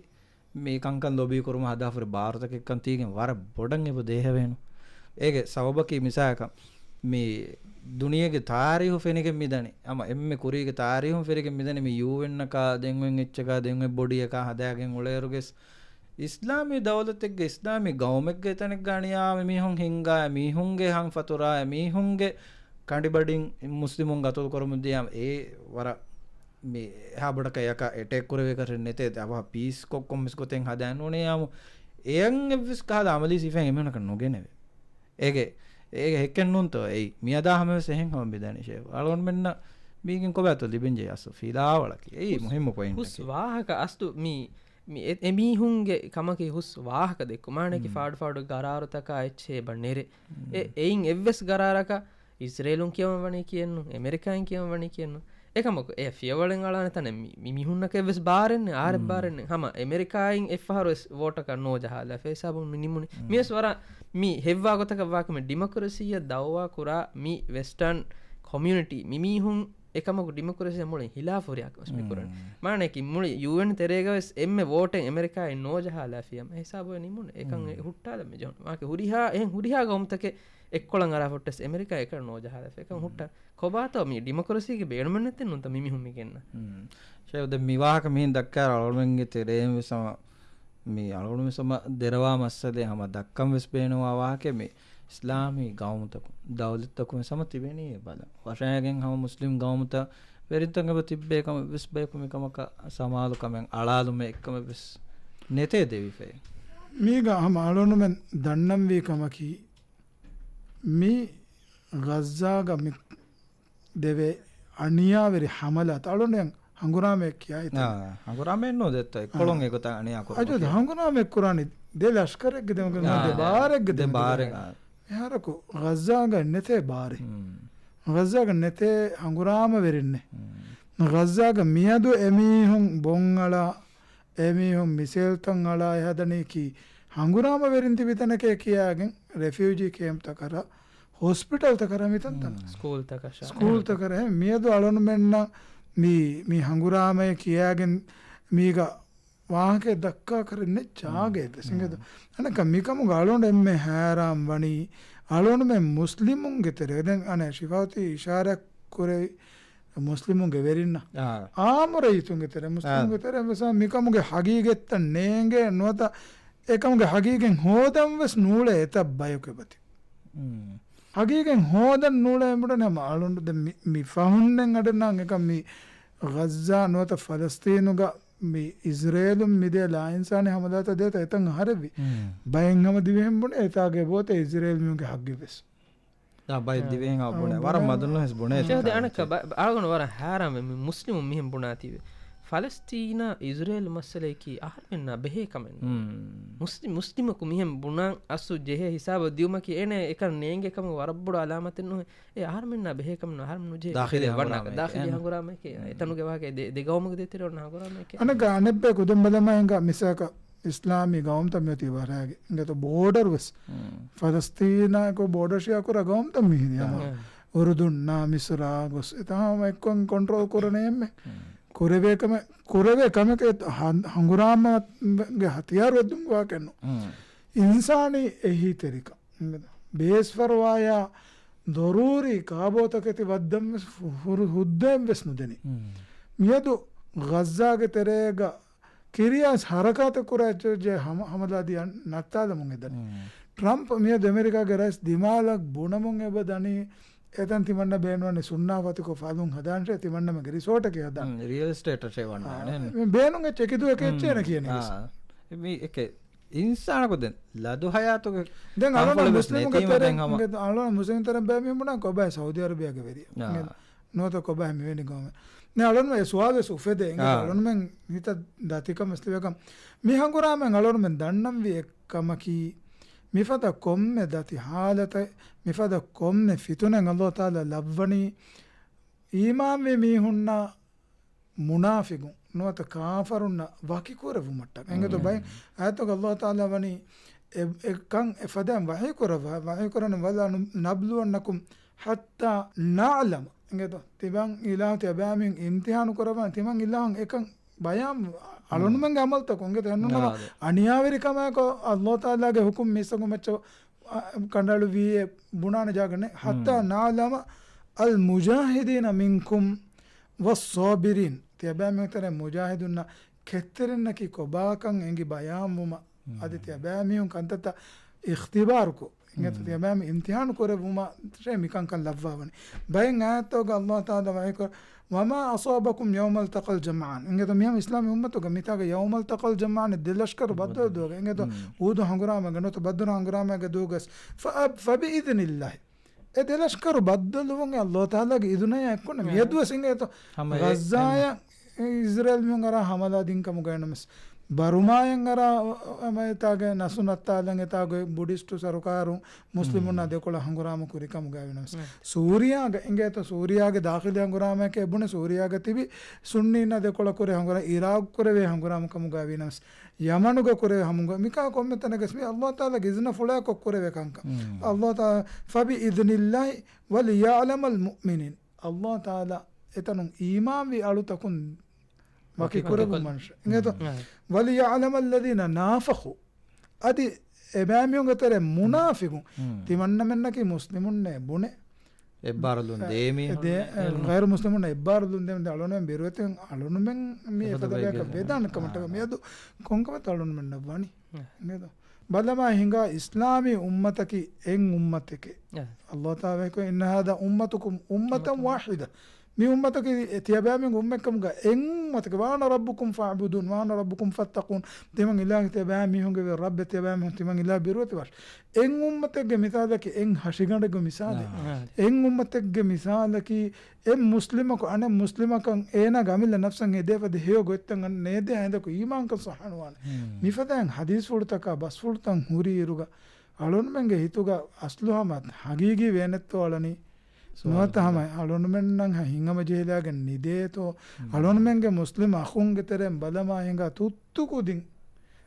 މި ކަންކަން ލޮބީ ކުރުމަށް ހަދާފަ ހުރި ބާރުތަކެއްކަން ތީގެން ވަރަށް ބޮޑަށް އެބަ ދޭހަވޭނު. އޭގެ ސަބަބަކީ މިސާލަކަށް މި ދުނިޔޭގެ ތާރީހު ފެނިގެން މިދަނީ. ހަމަ އެންމެ ކުރީގެ ތާރީހުން ފެނިގެން މިދަނީ މި ޔޫއެންއަކާ ދެންވެން އެއްޗަކާ ދެންވެން ބޮޑީއަކާ ހަދާގެން އުޅޭއިރުގެސް އިސްލާމީ ދައުލަތެއްގެ އިސްލާމީ ގައުމެއްގެ ތަނެއްގަ އަނިޔާވެ މީހުން ހިންގާ މީހުންގެ ހަން ފަތުރާ މީހުންގެ ކަނޑިބަޑިން މުސްލިމުން ގަތުލު ކުރަމުން ދިޔާ އޭ ވަރަށް މި އެހާ ބޮޑަކަށް އެއަކަށް އެޓޭކް ކުރެވޭކަށެއް ނެތޭ. އަވަހަށް ޕީސް ކޮށް ކޮންމެސް ގޮތެއް ހަދާން ނޫނޭ އާމު އެއަށް އެއްވެސް ކަހަލަ އަމަލީ ސިފައެއް އެމީހުންނަކަށް ނުގެނެވޭ. އޭގެ، އޭގެ ހެއްކެއް ނޫންތޯ އެއީ. މިއަދާ ހަމަވެސް އެހެން ހަމަ މިދަނީ ޝޭހް. އަޅުގަނޑުމެންނަށް މީގެން ކޮބާތޯ ލިބެންޖެހޭ އަސްލު ފިލާވަޅަކީ. އެއީ ހުސް، މުހިއްމު ޕޮއިންޓަކީ. ހުސް ވާހަކަ އަސްލު މި، މި އެ، އެމީހުންގެ ކަމަކީ ހުސް ވާހަކަ ދެއްކު. މާނައަކީ ފާޑު ފާޑު ގަރާރުތަކާ އެއްޗެހި އެބަ ނެރެ. އެ، އެއިން އެއްވެސް ގަރާރަކަށް އިޒްރޭލުން ކިޔަވަން ވަނީ ކިޔެއްނު، އެމެރިކާއިން ކިޔަވަން ވަނީ ކިޔެއްނު. އެކަމަކު އެ ފިޔަވަޅެއް އަޅާނެ ތަނެއް މި، މި މީހުންނަކަށް އެއްވެސް ބާރެއްނެއް، އާރެއް ބާރެއްނެއް. ހަމަ އެމެރިކާއިން އެއްފަހަރު ވެސް ވޯޓަކަށް ނޯޖަހާލާފަ ހިސާބުން މި ނިމުނީ. މިވެސް ވަރަށް މި ހެއްވާ ގޮތަކަށް ވާކަމެއް ޑިމޮކްރަސީއަށް ދައުވާ ކުރާ މި ވެސްޓާން ކޮމިއުނިޓީ މި މީހުން އެކަމަކު ޑިމޮކްރަސީއަށް މުޅި ހިލާފު ހުރިހާ ކަމެއް މި ކުރަނީ. މާނައަކީ މުޅި ޔޫއެން ތެރޭގަ ވެސް އެންމެ ވޯޓެއް އެމެރިކާއިން ނޯޖަހާލާފިޔަމަ ހިސާބު ނިމުން އެކަން ހުއްޓާލަން މި ޖެހުނު. މާކެ ހުރިހާ، އެހެން ހުރިހާ ގައުމުތަކެއް އެއްކޮޅަށް އަރާފަ ހުއްޓަސް އެމެރިކާ އެކަން ނޯޖަހާލާފަ އެކަން ހުއްޓާ. ކޮބާތޯ މި ޑިމޮކްރަސީގެ ބޭނުމެއް ނެތެއް ނޫންތަ މި މީހުން މި ގެންނަ. ޝޭހް ދެން މި ވާހަކަ މިހިން ދައްކާ އަޅުގަނޑުމެންގެ ތެރޭން ވެސް ހަމަ މި އަޅުގަނޑު ވެސް ހަމަ ދެރަވާ މައްސަލައެއް ހަމަ ދައްކަން ވެސް ބޭނުންވާ ވާހަކައެއް މި އިސްލާމީ ގައުމުތަކުން، ދައުލަތްތަކުން ވެސް ހަމަ ތިބެނީ ބަލަން. ވަށާގެން ހަމަ މުސްލިމް ގައުމުތައް ވެރިންތައް އެބަ ތިއްބޭ ކަމަށް ވެސް ބަޔަކު މިކަމަކަށް ސަމާލުކަމެއް އަޅާލުމެއް އެއްކަމެއް ވެސް ނެތޭ ދެވިފައި. މީގަ ހަމަ އަޅުގަނޑުމެން ދަންނަންވީ ކަމަކީ މި ޣައްޒާގަ މި ދެވޭ އަނިޔާވެރި ހަމަލާތައް އަޅުގަނޑުމެން ހަނގުރާމައެއް ކިޔާ އެތަން. އާ، ހަނގުރާމައެއް ނޫން ދެއްތޯ އެއްކޮޅުން އާ. އެގޮތަށް އަނިޔާ ކުރުމަކީ. އަޖޯދަ ހަނގުރާމައެއް ކުރާނީ ދެ ލަޝްކަރެއްގެ ދެމުގެ ދެ ބާރެއްގެ ދެ ދެމުގެ ބާރެއް. މިހާރަކު ޣައްޒާގަ ނެތޭ ބާރެއް. ޣައްޒާގަ ނެތޭ ހަނގުރާމަވެރިންނެއް. ޣައްޒާގަ މިއަދު އެމީހުން ބޮން އަޅާ، އެމީހުން މިސޭލްތައް އަޅާ އެ ހަދަނީކީ ހަނގުރާމަވެރިން ތިބި ތަނެކޭ ކިޔާގެން ރެފިއުޖީ ކޭމްޕްތަކަށް، ހޮސްޕިޓަލްތަކަށް މިތަންތަނަށް. ސްކޫލްތަކަށް. ސްކޫލްތަކަށް. މިއަދު އަޅުނުމެންނަށް މި، މި ހަނގުރާމައެއް ކިޔާގެން މީގަ ވާހަކައެއް ދައްކާ ކަރެއް ނެތް ޖާގައެއް ވެސް. އިނގޭތޯ؟ އަނެއްކާ މިކަމުގަ އަޅުގަނޑު އެންމެ ހައިރާން ވަނީ، އަޅުގަނޑުމެން މުސްލިމުންގެ ތެރޭ، ދެން އަނެއް ޝިފާވަތީ އިޝާރާތް ކުރެވި މުސްލިމުންގެ ވެރިންނަށް އާ. އާއްމު ރައްޔިތުންގެ ތެރޭ، މުސްލިމުންގެ ތެރޭ ވެސް މިކަމުގެ ހަގީގަތްތައް ނޭނގޭ ނުވަތަ އެކަމުގެ ހަގީގަތް ހޯދަން ވެސް ނޫޅޭ އެތައް ބަޔަކު އެބަތި. ހަގީގަތް ހޯދަން ނޫޅޭ އެނބުރެން ހަމަ އަޅުން ދެ މި، މި ފަހުންނެން އަޑެއް ނާން އެކަން މި ޣައްޒާ ނުވަތަ ފަލަސްތީނުގަ މި އިޒްރޭލުން މިދޭ ލާއިންސާނީ ހަމަލާތައް ދޭތަ އެތަން އަހަރެއްވި. ބައެއް ހަމަ ދިވެހިން ބުނޭ އެތާގެ ބޯތަ އިޒްރޭލް މީހުންގެ ހައްގެއް ވެސް. ދާ ބައެއް ދިވެހިން އަ ބުނޭ. ވަރަށް މަދުން ވެސް ބުނޭ. އަޅުގަނޑު ވަރަށް ހައިރާންވެ މި މުސްލިމުން މިހެން ބުނާތީވެ. ފަލަސްތީނާ އިޒްރޭލް މައްސަލައަކީ އަހަރުމެންނާ ބެހޭ ކަމެއް ނޫން. މުސްލި، މުސްލިމަކު މިހެން ބުނާން އަސްލު ޖެހޭ ހިސާބަށް ދިއުމަކީ އޭނަ އެކަން ނޭނގޭ ކަމުގެ ވަރަށް ބޮޑު އަލާމަތެއް ނޫން. އެ އަހަރުމެންނާ ބެހޭ ކަމެއް ނޫން. އަހަރުމެން ނުޖެހޭ ދާޚިލީ ވަންނާކަށް. ދާޚިލީ ހަނގުރާމައެކޭ. އެތަނުގެ ވާހަކަ ދެ، ދެ ގައުމުގެ ދޭތެރޭ އޮންނަ ހަނގުރާމައެކޭ. އަނެއްކާ އަނެއްބަޔަކު ދެން ބަލަމާ ހިނގާ މިސާލަކަށް އިސްލާމީ ގައުމުތައް މިއޮތީ ވަރައިގެ. އިނގޭތޯ ބޯޑަރު ވެސް. ފަލަސްތީނާއެކު ބޯޑަރ ޝެއާ ކުރާ ގައުމުތައް މިހިރި ހަމަ. އުރުދުންނާ މިސްރާ ގޮސް އެތާ ހަމަ އެއްކޮށް ކޮންޓްރޯލް ކުރަނީ އެންމެ. ކުރެވޭ ކަމެއް، ކުރެވޭ ކަމެކޭ ހަ، ހަނގުރާމަގެ ހަތިޔާރު ވެއްދުން ވާކެއްނު. އިންސާނީ އެހީތެރިކަން. ބޭސްފަރުވާޔާ ދޮރޫރީ ކާބޯތަކެތި ވައްދަން ވެސް ހު، ހުރު ހުއްދައެއް ވެސް ނުދެނީ. މިއަދު ޣައްޒާގެ ތެރޭގަ ކިރިޔާސް ހަރަކާތެއް ކުރާ އެއްޗެއް ހަމަ، ހަމަލާ ދިޔަ ނައްތާލަމުން އެދަނީ. ޓްރަމްޕް މިއަދު އެމެރިކާގެ ރައީސް ދިމާލަށް ބުނަމުން އެބަ ދަނީ، އެތަން ތިމަންނަ ބޭނުންވަނީ ސުންނާ ފަތިކޮށް ފަލުން ހަދާންށޭ ތިމަންނަމެގެ ރިސޯޓަކީ ހަދާން. ރިއަލް އެސްޓޭޓަށޭ ވަންނާނެ. މި ބޭނުން އެއްޗެއް ކިދު އެކެއްޗޭނަ ކިޔަނީ ވެސް. އާ. މި އެކެ އިންސާނަކު ދެން ލަދު ހަޔާތުގެ ދެން އަޅުން ކަންފޮޅެއް ވެސް މުސްލިމުގެ ނެތީމަ ތެރެ، ދެން ހަމަ. އަޅުން މުސްލިމު ތެރެ ބޭ މި ބުނާ ކޮބާ ސައުދީ އަރަބިޔާގެ ވެރި. އާ. ނުވަތަ ކޮބާ މިވެނި ގައުމެއް. ނެ އަޅުން އެ ސުވާލު ވެސް އުފެދޭ. އާ. އަޅުންމެން ހިތަށް ދަތިކަމެއް ލިބޭކަން. މި ހަނގުރާމައިން އަޅުންމެން ދަންނަންވީ އެއްކަމަކީ، މިފަދަ ކޮންމެ ދަތި ހާލަތެއް، މިފަދަ ކޮންމެ ފިތުނައެއް އަލްލާހު ތަޢާލާ ލައްވަނީ، އީމާންވި މީހުންނާ މުނާފިގުން ނުވަތަ ކާފަރުންނަށް ވަކިކުރެވުމަށްޓަކައި. އެނގޭތޯ ބައެއް އާޔަތުގަ އަލްލާހު ތަޢާލާ ވަނީ އެ، އެކަން އެފަދައިން ވަޙީ ކުރައްވާ، ވަޙީ ކުރަނީ، "وَلَنَبْلُوَنَّكُمْ حَتَّى نَعْلَمَ." އެނގޭތޯ؟ ތިމަން އިލާހު ތިޔަބައިމީހުން އިމްތިޙާނު ކުރައްވާ، ތިމަން އިލާހުން އެކަން ބަޔާން އަޅުނުމެންގެ އަމަލުތަކުން އެނގޭތޯ؟ އެހެންނޫން ހަމަ އަނިޔާވެރިކަމާއެކު އަލްލާހު ތަޢާލާގެ ހުކުމް މީސްތަކުން މައްޗަށް ކަނޑައަޅުވީއޭ ބުނާނެ ޖާގަ ނެތް. "حَتَّى نَعْلَمَ الْمُجَاهِدِينَ مِنْكُمْ وَالصَّابِرِينَ." ތިޔަބައިމީހުން ތެރޭ މުޖާހިދުންނަށް ކެތްތެރިންނަކީ ކޮބާކަން އެނގި ބަޔާންވުމަށް އަދި ތިޔަބައިމީހުން ކަންތައްތައް އިޚްތިބާރުކޮށް، އިނގޭތޯ ތިޔަބައިމީހުން އިމްތިޙާނު ކުރެއްވުމަށްޓޭ މިކަންކަން ލައްވާވަނީ. ބައެއް އާޔަތުގަ އަލްލާހު ތަޢާލާ ވަޙީކުރަނީ، "وَمَا أَصَابَكُمْ يَوْمَ الْتَقَى الْجَمْعَانِ." އިނގޭތޯ މިހާ އިސްލާމީ އުއްމަތުގަ މިތާގަ ޔައުމަލް ތަޤަލް ޖަމްޢާން ދެ ލަޝްކަރު ބައްދަލުވުމަށް އިނގޭތޯ އުޙުދު ހަނގުރާމައިގަ ނުވަތަ ބަދުރު ހަނގުރާމައިގަ ދޫގަސް، ފަ، ފަބިއިޛްނިﷲ. އެ ދެ ލަޝްކަރު ބައްދަލުވުން އެ އަލްލާހު ތަޢާލާގެ އިޛުނަޔާ އެއްކޮށް މިއަދުވެސް އިނގޭތޯ ހަމަ އެ، ޣައްޒާޔަށް އިޒްރޭލް މީހުން އަރާ ހަމަލާ ދިން ކަމުގައި ނަމަސް، ބަރުމާޔަށް އަރާ އަ، އަ، އެތާގެ ނަސު ނައްތާލަން އެތާގެ ބުޑިސްޓު ސަރުކާރުން މުސްލިމުންނާ ދެކޮޅަށް ހަނގުރާމަ ކުރި ކަމުގައި ނަމަސް، ސޫރިޔާގަ އިނގޭތޯ ސޫރިޔާގެ ދާޚިލީ ހަނގުރާމައެކޭ ބުނެ ސޫރިޔާގަ ތިބި ސުންނީންނާ ދެކޮޅަށް ކުރެ ހަނގުރާ، އިރާގު ކުރެވޭ ހަނގުރާމަ ކަމުގައި ނަމަސް، ޔަމަނުގަ ކުރެވޭ ހަމުގަ މިކާ ކޮންމެ ތަނަކަސް މި އަލްލާހު ތަޢާލާގެ އިޒުނަ ފުޅާކޮށް ކުރެވޭ ކަންކަން. އަލްލާހު ތަޢާލާ، "فَبِإِذْنِ اللَّهِ وَلِيَعْلَمَ الْمُؤْمِنِينَ." އަލްލާހު ތަޢާލާ އެތަނުން އީމާންވި އަޅުތަކުން ވަކިކުރެވުމަށް އިނގޭތޯ؟ "وَلِيَعْلَمَ الَّذِينَ نَافَقُوا." އަދި އެބައިމީހުންގެ ތެރޭ މުނާފިގުން ތިމަންނަމެންނަކީ މުސްލިމުންނޭ ބުނެ އެއްބާރުލުން ދޭ މީހުން އެ، އެ، އެ، ޣައިރު މުސްލިމުންނަށް އެއްބާރުލުން ދޭ މީހުން އަޅުނުމެން ބިރުވެތިން އަޅުނުމެން މި އެފަދަ ބަޔަކަށް ވެދާނެ ކަމަށްޓަކަ މިއަދު ކޮންކަމެއް އަޅުނުމެންނަށް ވަނީ؟ އެ. ބަލަމާ ހިނގާ އިސްލާމީ އުއްމަތަކީ އެއް އުއްމަތެކޭ. އެ. އަލްލާހު ތަޢާލާ ވަޙީކުރަނީ، "إِنَّ هَٰذَا أُمَّتُكُمْ أُمَّةً وَاحِدَةً." މި އުއްމަތަކީ ތިޔަބައިމީހުންގެ އުއްމަތްކަމުގަ އެއް އުއްމަތަކީ، "وأنا ربكم فاعبدون، وأنا ربكم فاتقون." ތިމަން އިލާހި ތިޔަބައިމީހުންގެ ރައްބެއް ތިޔަބައިމީހުން ތިމަން އިލާހަށް ބިރުވެތިވާށި. އެއް އުއްމަތެއްގެ މިސާލަކީ އެއް ހަށިގަނޑެއްގެ މިސާލެއް. އާ. އެއް އުއްމަތެއްގެ މިސާލަކީ އެއް މުސްލިމަކު އަނެއް މުސްލިމަކަށް އޭނާގެ އަމިއްލަ ނަފްސަށް ހެދޭ ފަދަ ހެޔޮ ގޮތްތައް ނޭދޭ ހިނދަކު އީމާންކަން ސައްހަނުވާނެ. މިފަދައިން ޙަދީޘްފުޅުތަކާ ބަސްފުޅުތައް ހުރި އިރުގަ އަޅުންމެންގެ ހިތުގަ އަސްލު ހަމަ ޙަޤީޤީ ވޭނެއްތޯ އަޅަނީ؟ ނުވަތަ ހަމަ އަޅުންމެންނަށް ހަ ހިނގަމަޖެހިލާގެން ނިދޭތޯ؟ އަޅުންމެންގެ މުސްލިމް އަޚުންގެ ތެރެއިން ބަލަމާ ހިނގާ ތުއްތު ކުދިން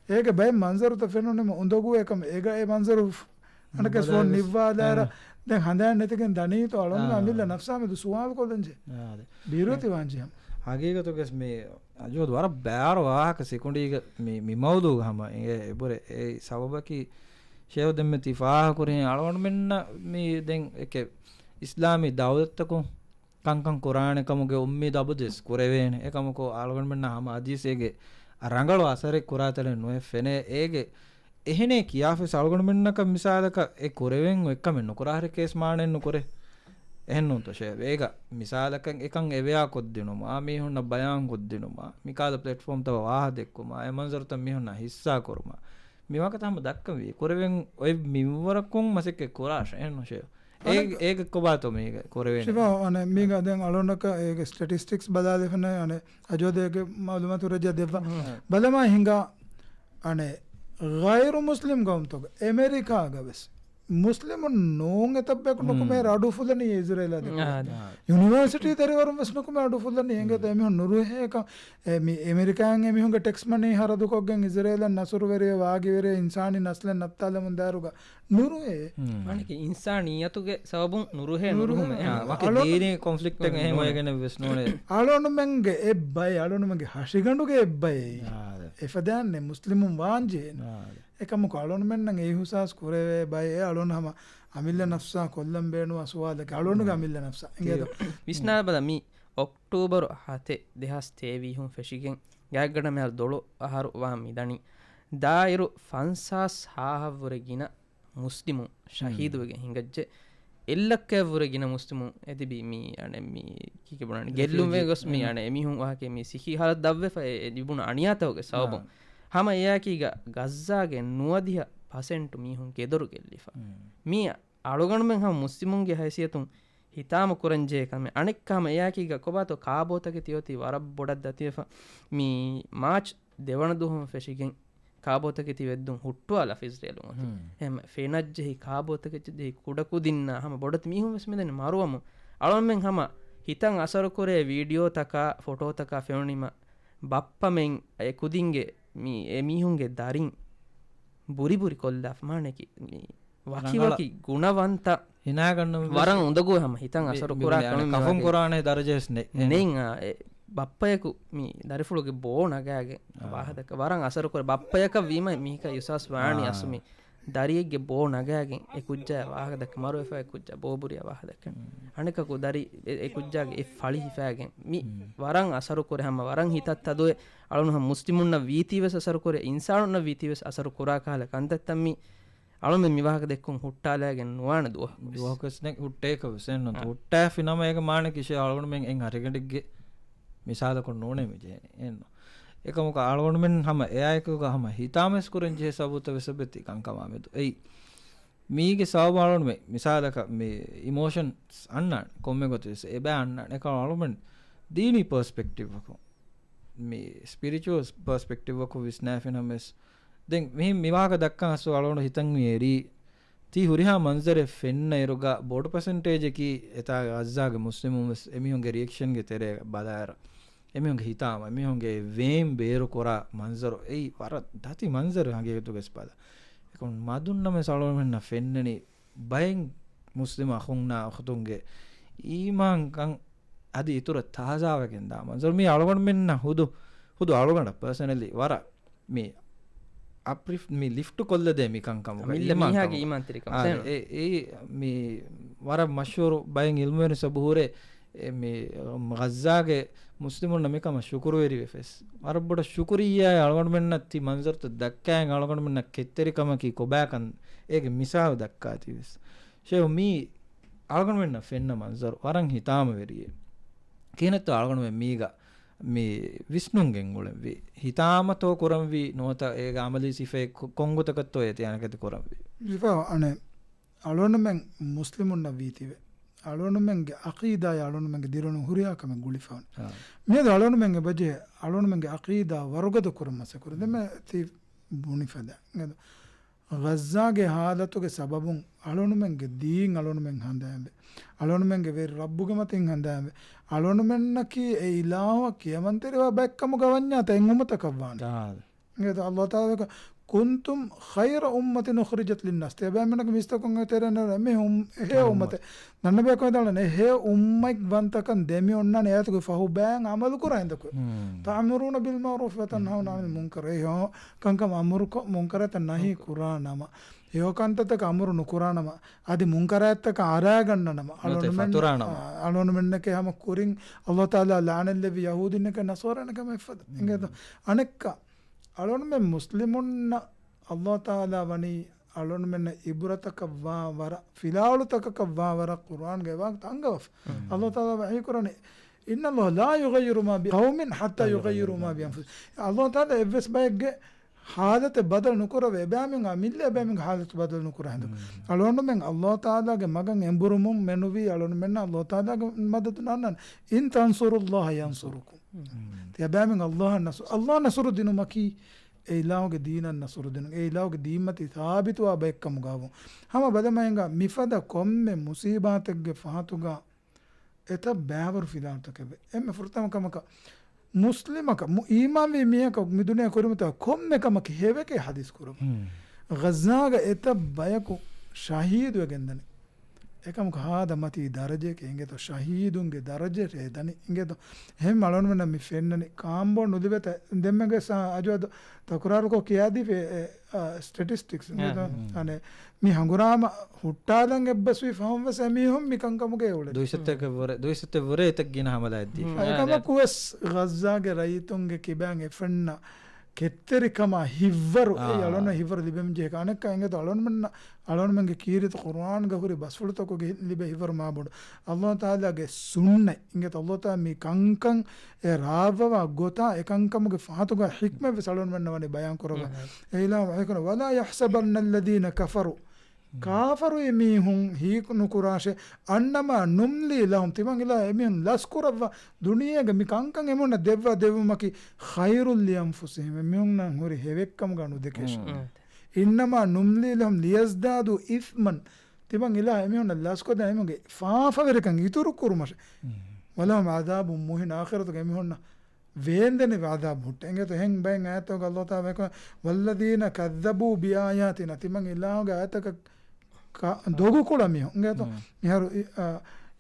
އޭގެ ބައެއް މަންޒަރުތައް ފެނުނީމަ އުނދަގޫ އެކަމަ އޭގަ އެ މަންޒަރު އަނެކެސް ފޯން ނިއްވާލާއިރަށް ދެން ހަނދާން ނެތިގެން ދަނީތޯ އަޅުންމެން އަމިއްލަ ނަފްސާ މެދު ސުވާލު ކޮށްލަންޖެހޭ. ބިރުވެތިވާންޖެހޭ. ހަގީގަތުގަސް މި އަޖޫދު ވަރަށް ބާރު ވާހަކަ ސިކުނޑީގަ މި، މި މައުޟޫގަ ހަމަ އެނގޭ އެބުރެ. އެއީ ސަބަބަކީ ޝޭހު ދެންމެ ތި ފާހަގަކުރިހެން އަޅުގަނޑުމެންނަށް މި ދެން އެކެ އިސްލާމީ ދައުލަތްތަކުން ކަންކަން ކުރާނެ ކަމުގެ އުއްމީދު އަބަދުވެސް ކުރެވޭނެ. އެކަމަކު އަޅުގަނޑުމެންނަށް ހަމަ އަދިވެސް އޭގެ ރަނގަޅު އަސަރެއް ކުރާތަނެއް ނުވެ ފެނޭ. އޭގެ އެހެނޭ ކިޔާފަސް އަޅުގަނޑުމެންނަކަށް މިސާލަކަށް އެ ކުރެވެން އޮތްކަމެއް ނުކުރާހެރި ކޭސް މާނައެއް ނުކުރޭ. އެހެންނޫންތޯ ޝޭ؟ އޭގަ މިސާލަކަށް އެކަން އެވެޔާ ކޮށްދިނުމާ، މީހުންނަށް ބަޔާން ކޮށްދިނުމާ، މިކާލަ ޕްލެޓްފޯމްތައް ވާހަދެއްކުމާ، އެ މަންޒަރުތައް މީހުންނަށް ހިއްސާ ކުރުމާ، މިވަގުތު ހަމަ ދައްކަންވީ. ކުރެވެން އޮތް މިންވަރަކުން މަސައްކަތް ކުރާށޭ. އެހެންނޫން ޝޭ؟ އޭގެ، އަނެއް، އޭގެ ކޮބާތޯ މީގެ ކުރެވޭނެ؟ ޝިފާ، އަނެއް، މީގަ ދެން އަޅުންނަކަށް އޭގެ ސްޓެޓިސްޓިކްސް ބަލާލެފަނެ، އަނެއް، އަޖޯދޭގެ މައުލޫމާތު ރައްޔަށް ދެއްވާ. ބަލަމާ ހިނގާ، އަނެއް، ޣައިރު މުސްލިމް ގައުމުތަކުގަ، އެމެރިކާގަވެސް މުސްލިމުން ނޫން އެތައްބަޔަކު ނުކުމޭ އަޑު ފުލަނީ އިޒްރޭލާ ދެކެ. އާ، އާ. ޔުނިވާސިޓީ ދަރިވަރުން ވެސް ނުކުމޭ އަޑު ފުލަނީ. އެނގޭތަ އެމީހުން ނުރުހޭކަން، އެ، މި އެމެރިކާއިން އެމީހުންގެ ޓެކްސް މަނީ ހަރަދުކޮށްގެން އިޒްރޭލަށް ނަސުރުވެރިވެ ވާގިވެރި އިންސާނީ ނަސްލެއް ނައްތާލަމުން ދާއިރުގަ ނުރުހޭ. މާނަކީ އިންސާނިއްޔަތުގެ ސަބަބުން ނުރުހޭ ނުރުހުމެއް. އާ، ވަކި އަޅުން ދީނީ ކޮންފްލިކްޓެއް އެހެން ނޫން. އޮވެގެނެއް ވެސް ނޫނޭ. އަޅުންމެންގެ އެއްބައެއް، އަޅުންމެންގެ ހަށިގަނޑުގެ އެއްބައެއް. އާ، އެފަދައިން މުސްލިމުން ވާންޖެހޭނެ. އާ، އެކަމަކު އަޅުންމެންނަށް އެ އިހުސާސް ކުރެވޭ ބައެއް އެ އަޅުން ހަމަ އަމިއްލަ ނަފްސާ ކޮށްލަން ބޭނުންވާ ސުވާލެކޭ. އަޅުންގެ އަމިއްލަ ނަފްސާ އިނގޭތޯ؟ ވިސްނާބަލަ މި އޮކްޓޫބަރު ހަތެއް ދެހާސް ތޭވީހުން ފެށިގެން ގާތްގަނޑަށް މިހާރު ދޮޅު އަހަރު ވާން މިދަނީ. ދާއިރު ފަންސާސް ހާހަށްވުރެ ގިނަ މުސްލިމުން ޝަހީދުވެގެން ހިނގައްޖެ. އެއްލައްކައަށްވުރެ ގިނަ މުސްލިމުން އެދިބީ މި، އަނެއް، މި ކީކޭ ބުނާނީ؟ ގެއްލުންވެ ގޮސް މި، އަނެއް، އެމީހުން ވާހަކަ މި ސިއްހީ ހާލަތު ދަށްވެފަ އެ، އެ ލިބުނު އަނިޔާތަކުގެ ސަބަބުން. ހަމަ އެއާއެކީގަ ޣައްޒާގެ ނުވަދިހަ ޕަސެންޓު މީހުން ގެދޮރު ގެއްލިފަ. މި އަޅުގަނޑުމެން ހަމަ މުސްލިމުންގެ ހައިސިއްޔަތުން ހިތާމަ ކުރަންޖެހޭ ކަމެއް. އަނެއްކާ ހަމަ އެއާއެކީގަ ކޮބާތޯ ކާބޯތަކެތި އޮތީ ވަރަށް ބޮޑަށް ދަތިވެފަ. މި މާޗް ދެވަނަ ދުވަހުން ފެށިގެން ކާބޯތަކެތި ވެއްދުން ހުއްޓުވާލާފަ އިޒްރޭލުން އޮތީ. އެހެން ފެނަށްޖެހި ކާބޯތަކެތި ޖެހި ކުޑަކުދިންނާ ހަމަ ބޮޑެތި މީހުން ވެސް މިދަނީ މަރުވަމުން. އަޅުމެން ހަމަ ހިތަށް އަސަރުކުރޭ ވީޑިއޯތަކާ ފޮޓޯތަކާ ފެނުނީމަ ބައްޕަމެން އެ ކުދިންގެ މި އެ މީހުންގެ ދަރިން ބުރިބުރި ކޮށްލާފަ މާނައަކީ މި ވަކިވަކި ގުނަވަންތަ ހިނާގަންނަމުން ވެސް ވަރަށް އުނދަގޫ ހަމަ ހިތަށް އަސަރު ކުރާ ކަމެއް ކަފުން ކުރާނެ ދަރަޖަ ވެސް ނެ-، ނެތް. އާ، އެ ބައްޕަޔަކު މި ދަރިފުޅުގެ ބޯ ނަގާގެން ވާހަކަ ވަރަށް އަސަރު ކުރޭ. ބައްޕަޔަކަށް ވީމަ މީހަކަށް އިހުސާސް ވާނީ އަސްލު މި ދަރިއެއްގެ ބޯ ނަގާގެން އެ ކުއްޖާ ވާހަކަ ދައްކަ މަރުވެފަ އެ ކުއްޖާ ބޯ ބުރިޔާ ވާހަކަ ދައްކަން. އަނެކަކު ދަރި އެ، އެ ކުއްޖާގެ އެ ފަޅި ހިފާގެން މި ވަރަށް އަސަރު ކުރޭ ހަމަ ވަރަށް ހިތަށް ތަދުވެ އަޅުން ހަމަ މުސްލިމުންނަށް ވީތީ ވެސް އަސަރު ކުރޭ، އިންސާނުންނަށް ވީތީ ވެސް އަސަރު ކުރާ ކަހަލަ ކަންތައްތައް މި އަޅުމެން މި ވާހަކަ ދެއްކުން ހުއްޓާލައިގެން ނުވާނެ ދުވަހަކު ވެސް. ދުވަހަކު ވެސް ނެތް ހުއްޓޭކަށް ވެސް އެއްނު. އަ. ހުއްޓާފި ނަމަ އޭގެ މާނަ ކިށޭ އަޅުގަނޑުމެން އެއް ހަށިގަނޑެއްގެ މިސާލަކުން ނޫނޭ މި ޖެހެނީ އެއްނު. އެކަމަކު އަޅުގަނޑުމެން ހަމަ އެއާއެކުގަ ހަމަ ހިތާމަވެސް ކުރަން ޖެހޭ ސަބަބުތައް ވެސް އެބައޮތީ ކަންކަމާ މެދު. އެއީ މީގެ ސަބަބު އަޅުގަނޑުމެން މިސާލަކަށް މި އިމޯޝަންސް އަންނާނެ، ކޮންމެ ގޮތެއް ވެސް އެބަ އަންނާނެ. އެކަމަކު އަޅުގަނޑުމެން ދީނީ ޕަރސްޕެކްޓިވްއަކުން މި ސްޕިރިޗުއަލް ޕަރސްޕެކްޓިވްއަކުން ވިސްނާފިނަމަވެސް، ދެން މި، މި ވާހަކަ ދައްކަން އަސްލު އަޅުގަނޑު ހިތަށް މި އެރީ، ތީ ހުރިހާ މަންޒަރެއް ފެންނަ އިރުގަ ބޮޑު ޕަސެންޓޭޖަކީ އެތާ ޣައްޒާގެ މުސްލިމުން ވެސް އެމީހުންގެ ރިއެކްޝަންގެ ތެރޭ ބަލާއިރު، އެމީހުންގެ ހިތާމަ، އެމީހުންގެ ވޭން ބޭރުކުރާ މަންޒަރު، އެއީ ވަރަށް ދަތި މަންޒަރު ހަގީގަތުގަސް ބަލާ. އެކަމު މަދުންނަމެސް އަޅުގަނޑުމެންނަށް ފެންނަނީ ބައެއް މުސްލިމް އަޚުންނާ އުޚްތުންގެ އީމާންކަން އަދި އިތުރަށް ތާޒާވެގެންދާ މަންޒަރު. މީ އަޅުގަނޑުމެންނަށް ހުދު، ހުދު އަޅުގަނޑަށް ޕާސަނަލީ ވަރަށް މި އަޕްރިފްޓް، މި ލިފްޓް ކޮށްލަދޭ މި ކަންކަމުގަ އަމިއްލަ އީމާން މީހާގެ ކަމުގަ. އީމާންތެރިކަން. އާ، އެ، އެ، މި ވަރަށް މަޝްހޫރު ބައެއް އިލްމުވެރިން ސަބު ހުރޭ، އެ، މި ޣައްޒާގެ މުސްލިމުންނަށް މިކަމަށް ޝުކުރުވެރިވެފަސް. ވަރަށް ބޮޑަށް ޝުކުރިއްޔާ އަޅުގަނޑުމެންނަށް ތި މަންޒަރުތައް ދައްކާއިން އަޅުގަނޑުމެންނަށް ކެތްތެރިކަމަކީ ކޮބާކަން އޭގެ މިސާލު ދައްކާތީވެސް. ޝޭހު މީ އަޅުގަނޑުމެންނަށް ފެންނަ މަންޒަރު ވަރަށް ހިތާމަވެރިއެއް. ކިހިނެއްތޯ އަޅުގަނޑުމެން މީގަ މި ވިސްނުން ގެންގުޅެންވީ؟ ހިތާމަތޯ ކުރަންވީ ނުވަތަ އޭގެ އަމަލީ ސިފައެއް ކޮ-، ކޮންގޮތަކަށްތޯ އޭތި އަނެކެތި ކުރަންވީ؟ ރިފާ، އަނެއް އަޅުގަނޑުމެން މުސްލިމުންނަށް ވީތީވެ، އަޅުގަނޑުމެންގެ އަޤީދާއާ އަޅުގަނޑުމެންގެ ދިރިއުޅުން ހުރިހާ ކަމެއް ގުޅިފަވަން. އާ. މިއަދު އަޅުގަނޑުމެން އެބަޖެހޭ އަޅުގަނޑުމެންގެ އަޤީދާ ވަރުގަދަ ކުރަން މަސައްކަތް ކުރުން. ދެންމެ ތި ބުނި ފަދަ. އިނގޭތޯ؟ ޣައްޒާގެ ހާލަތުގެ ސަބަބުން އަޅުގަނޑުމެންގެ ދީން އަޅުގަނޑުމެން ހަނދާންވެ. އަޅުގަނޑުމެންގެ ވެރި ރައްބުގެ މަތިން ހަނދާންވެ. އަޅުގަނޑުމެންނަކީ އެ އިލާހުއަށް ކިޔަމަންތެރިވާ ބައެއްކަމުގަ ވަންޏާ ތައް އެއް އުއްމަތަކަށް ވާނެ. އާ. އިނގޭތޯ؟ ﷲ ތަޢާލާ ކުންތުމް ޚައިރަ އުއްމަތިން އުޚްރިޖަތް ލިއްނާސް. ތިޔަބައިމީހުންނަކީ މީސްތަކުންގެ ތެރެއިން އެންމެ ހެޔޮ އުއްމަތެއް. ދަންނަބޭކަލުން އެ ހެޔޮ އުއްމަތްވަންތަކަން ދެމި އޮންނާނެ އާޔަތުގެ ފަހު ބައިން ޢަމަލު ކުރާ ހިނދަކު. ތައުމުރޫނަ ބިލް މަޢުރޫފި ވަތަންހައުނަ ޢަނިލް މުންކަރު. އެ ހެޔޮ ކަންކަމަށް އަމުރު ކޮށް، މުންކަރާތަށް ނަހީ ކުރާ ނަމަ، ހެޔޮ ކަންތައްތަކަށް އަމުރު ނުކުރާ ނަމަ، އަދި މުންކަރާތްތަކަށް އަރާގަންނަ ނަމަ، ނުވަތަ އަޅުގަނޑުމެން، ފަތުރާ ނަމަ. އާ، އަޅުގަނޑުމެންނަކީ ހަމަ ކުރިން ﷲ ތަޢާލާ ލަޢުނަތްލެއްވި ޔަހޫދީންނަކަށް ނަޞާރާނަކަށް އެއްފަދަ. އިނގޭތޯ؟ އަނެއްކާ، އަޅުގަނޑުމެން މުސްލިމުންނަށް ﷲ ތަޢާލާ ވަނީ އަޅުގަނޑުމެންނަށް ޢިބުރަތަކަށް ވާ ވަރަށް، ފިލާވަޅުތަކަކަށް ވާ ވަރަށް ޤުރްއާންގެ ވާހަކަތައް އަންގަވަފަ. ﷲ ތަޢާލާ ވަޙީ ކުރަނީ، إن الله لا يغير ما بقوم حتى يغيروا ما بأنفسهم. ﷲ ތަޢާލާ އެއްވެސް ބައެއްގެ ޙާލަތެއް ބަދަލު ނުކުރެވޭ. އެބައިމީހުން އާ މިއްލަ އެބައިމީހުންގެ ޙާލަތު ބަދަލު ނުކުރާ ހިނދު. އަޅުގަނޑުމެން ﷲ ތަޢާލާގެ މަގަށް އެނބުރުމުން މެނުވީ އަޅުގަނޑުމެންނަށް ﷲ ތަޢާލާގެ މަދަދު ނާންނާނެ. إن تنصروا الله ينصركم. ތިޔަބައިމީހުން ﷲ އަށް ނަޞްރު، ﷲ ނަޞްރު ދިނުމަކީ އެ އިލާހުގެ ދީނަށް ނަޞްރު ދިނުން، އެ އިލާހުގެ ދީންމަތީ ސާބިތުވާ ބައެއްކަމުގަވުން. ހަމަ ބަލަމާ އިނގާ މިފަދަ ކޮންމެ މުޞީބާތެއްގެ ފަހަތުގަ އެތައް ބައިވަރު ފިލާވަޅުތަކެވެ. އެންމެ ފުރަތަމަ ކަމަކަށް މުސްލިމަކަށް، މު-، އީމާންވީ މީހަކަށް މި ދުނިޔެ ކުރިމަތާ ކޮންމެ ކަމަކީ ހެވެކޭ ޙަދީޘް ކުރަމުން. ހުން. ޣައްޒާގަ އެތައް ބަޔަކު ޝަހީދުވެގެންދަނީ. އެކަމަކު ހާދަ މަތީ ދަރަޖައެކޭ އިނގޭތޯ، ޝަހީދުންގެ ދަރަޖަ ރޭ ދަނީ އިނގޭތޯ. އެހެން އަޅުގަނޑުމެންނަށް މި ފެންނަނީ ކާންބޯ ނުލިބޭތަ. ދެންމެގެ ސާ-، އަޖުވަދު ތަކުރާރުކޮށް ކިޔާދީފި އެ، އެ، އާ، ސްޓެޓިސްޓިކްސް އިނގޭތޯ. އާ. އަނެއް މި ހަނގުރާމަ ހުއްޓާލަން އެއްބަސްވި ފަހުން ވެސް އެމީހުން މި ކަންކަމުގައި އުޅެނީ. ދުއިސައްތައެއް ވުރެ، ދުއިސައްތައެއް ވުރެ އެތައް ގިނަ ހަމަލާތް ދީފަ. އެކަމަކު ވެސް ޣައްޒާގެ ރައްޔިތުންގެ ކިބައިން އެ ފެންނަ ކެތްތެރިކަމާ ހިއްވަރު، އެ އަޅުން ހިއްވަރު ލިބެމި ޖެހޭ އަނެއްކާ އިނގޭތޯ އަޅުންމެން، އަޅުންމެންގެ ކީރިތި ޤުރުއާންގަ ހުރި ބަސްފުޅުތަކުގެ ލިބޭ ހިއްވަރު މާބޮޑު. ﷲ ތަޢާލާގެ ސުންނަތް އިނގޭތޯ ﷲ ތަޢާލާ މި ކަންކަން އެ ރާވަވާ ގޮތާ އެ ކަންކަމުގެ ފަހަތުގަ ޙިކްމަތް ވެސް އަޅުންމެންނަށް ވަނީ ބަޔާން ކުރައްވާ. އެ އިލާހު ވަޙީ ކުރަން، ولا يحسبن الذين كفروا. ކާފަރު މީހުން ހީކު ނުކުރާށޭ، أنما نملي لهم، ތިމަން އިލާ އެމީހުން ލަސްކުރައްވާ، ދުނިޔޭގަ މި ކަންކަން އެމީހުންނަށް ދެއްވާ ދެއްވުމަކީ خير لأنفسهم، އެމީހުންނަށް ހުރި ހެވެއްކަމުގަ ނުދެކޭށޭ. إنما نملي لهم ليزدادوا إثما، ތިމަން އިލާ އެމީހުންނަށް ލަސްކޮށްދޭ އެމީހުންގެ ފާފަވެރިކަން އިތުރު ކުރުމަށޭ. ولهم عذاب مهين، އާޚިރަތުގަ އެމީހުންނަށް ވޭންދެނިވި ޢަޛާބު ހުއްޓޭ. އިނގޭތޯ އެހެން ބައެއް އާޔަތްތަކުގަ ﷲ ތަޢާލާ ވަޙީ ކުރަނީ، والذين كذبوا بآياتنا، ތިމަން އިލާހުގެ އާޔަތަކަށް ކަ-، ދޮގުކުޅަ މީހުން. އިނގޭތޯ މިހާރު އި-، އާ،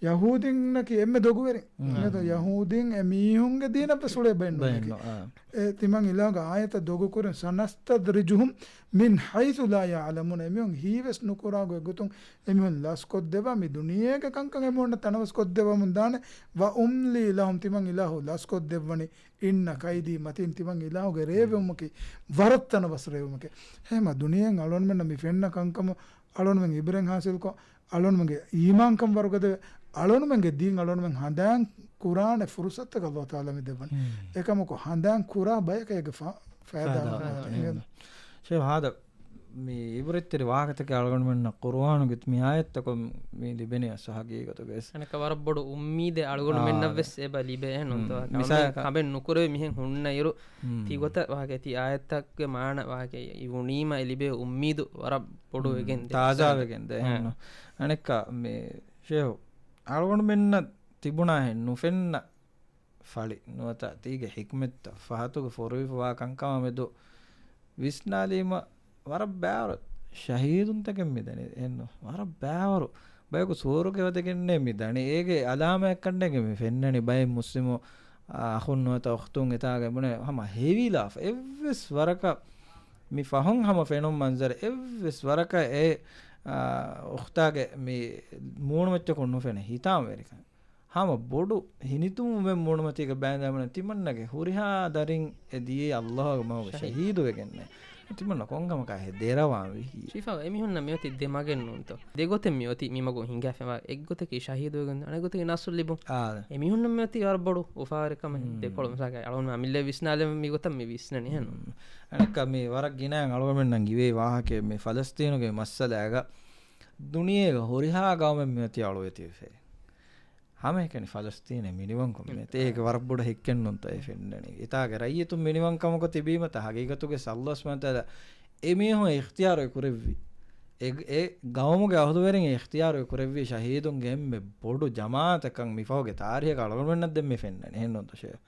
ޔަހޫދީންނަކީ އެންމެ ދޮގުވެރިން. އިނގޭތޯ ޔަހޫދީން އެ މީހުންގެ ދީނަށް ވެސް އުޅޭ ބައެއް ނޫން. އެ ތިމަން އިލާހުގެ އާޔަތަށް ދޮގުކުރިން، سنستدرجهم من حيث لا يعلمون، އެމީހުން ހީވެސް ނުކުރާ ގޮތްގޮތުން އެމީހުން ލަސްކޮށްދެއްވާ، މި ދުނިޔޭގެ ކަންކަން އެމީހުންނަށް ތަނަވަސްކޮށްދެއްވަމުން ދާނެ. وأملي لهم، ތިމަން އިލާހު ލަސްކޮށްދެއްވަނީ، إن كيدي متين، ތިމަން އިލާހުގެ ރޭވެވުމަކީ ވަރަށް ތަނަވަސް ރޭވުމެކޭ. ހަމަ ދުނިޔެއިން އަޅުގަނޑުމެންނަށް މި ފެންނަ ކަންކަމު އަޅުގަނޑުމެން އިބްރަތް ޙާޞިލްކޮށް، އަޅުގަނޑުމެންގެ އީމާންކަން ވަރުގަދަވެ، އަޅުގަނޑުމެންގެ ދީން އަޅުގަނޑުމެން ހަނދާން ކުރާނެ ފުރުޞަތުތަކެއް ﷲ ތަޢާލާ މި ދެއްވަނީ. އެކަމަކު ހަނދާން ކުރާ ބަޔަކަށް އޭގެ ފަ-، ފައިދާ ފައިދާ ހުންނާނެ. ޝޭޚް ހާދަ މި އިބްރަތްތެރި ވާހަކަތަކެއް އަޅުގަނޑުމެންނަށް ޤުރުއާނުގެ މި އާޔަތްތަކުން މި ލިބެނީ އަސްލު ޙަޤީޤަތުގައި. އަނެއްކާ ވަރަށް ބޮޑު އުއްމީދެއް އަޅުގަނޑުމެންނަށް ވެސް އެބަ ލިބޭ ނުވަތަ ކަމެއް ނުކުރެވޭ މިހެން ހުންނަ އިރު، ތި ގޮތަށް ވާހަކަ ތި އާޔަތްތަކުގެ މާނަ ވާހަކަ އިވުނީމަ އެ ލިބޭ އުއްމީދު ވަރަށް ބޮޑު ވެގެން ދޭ. ތާޒާ ވެގެން ދޭ. އަނެއްކާ މި ޝޭޚް އަޅުގަނޑުމެންނަށް ތިބުނާހެން ނުފެންނަ ފަޅި ނުވަތަ ތީގެ ޙިކްމަތްތައް ފަހަތުގަ ފޮރުވިފަވާ ކަންކަމާ މެދު ވިސްނާލީމަ ވަރަށް ބައިވަރު ޝަހީދުންތަކެއް މިދަނީ. އެހެންނު ވަރަށް ބައިވަރު ބަޔަކު ސުވަރުގެ ވަދެގެންނޭ މިދަނީ. އޭގެ އަލާމާތްކަންނޭގެ މި ފެންނަނީ ބައެއް މުސްލިމު އަޚުން ނުވަތަ އުޚްތުން އެތާގެ ބުނެ ހަމަ ހެވިލާފަ. އެއްވެސް ވަރަކަށް މި ފަހުން ހަމަ ފެނުން މަންޒަރެއް އެއްވެސް ވަރަކަށް އެ، އާ، އުޚްތާގެ މި މޫނުމައްޗަކުން ނުފެނޭ ހިތާމަވެރިކަން. ހަމަ ބޮޑު ހިނިތުންވުމެއް މޫނުމަތީގަ ބައިން ދަމުނަ ތިމަންނަގެ ހުރިހާ ދަރިން އެ ދިޔައީ ﷲގެ މަގުގަ ޝަހީދުވެގެންނޭ. ތިމަންނަ ކޮންކަމަކާ ހެ ދެރަވާން ވީ. ޝިފާ، އެމީހުންނަށް މިއޮތީ ދެ މަގެއް ނޫންތޯ؟ ދެ ގޮތެއް މިއޮތީ މި މަގުން ހިނގާފައިވާ. އެއްގޮތަކީ ޝަހީދުވެގެން، އަނެއްގޮތަކީ ނަސްރު ލިބުން. އާ. އެމީހުންނަށް މިއޮތީ ވަރަށް ބޮޑު އުފާވެރިކަމެއް. މް. ދެކޮޅު މިސާލަކަށް އަޅުގަނޑު އަމިއްލަ ވިސްނާލެވެން މި ގޮތަށް މި ވިސްނަނީ ހެން. މް. އަނެއްކާ މި ވަރަށް ގިނައިން އަޅުގަނޑުމެންނަށް އިވޭ ވާހަކައެއް މި ފަލަސްތީނުގެ މައްސަލާގަ ދުނިޔޭގަ ހުރިހާ ގައުމެއް މިއޮތީ އަޅުވެތިވެފަ. ހަމައެކަނި ފަލަސްތީނެއް މިނިވަންކޮށް މިއޮތީ. އޭގެ ވަރަށް ބޮޑަށް ހެއްކެއްނޫންތޯ އެ ފެންނަނީ. އެތާގެ ރައްޔިތުން މިނިވަންކަމަކު ތިބީމަތާ ހަގީގަތުގެ އައްލާހު ސުބްޙާނަހު ވަތަޢާލާ އެމީހުން އިޚްތިޔާރު ކުރެއްވި. އެ، އެ ގައުމުގެ އަހުލުވެރިން އިޚްތިޔާރު ކުރެއްވި ޝަހީދުންގެ އެންމެ ބޮޑު ޖަމާޢަތަކަށް މިފަހުގެ ތާރީހަކަށް އަޅުގަނޑުމެންނަށް ދެންމެ ފެންނަނީ. އެހެންނޫންތޯ ޝޭޚް؟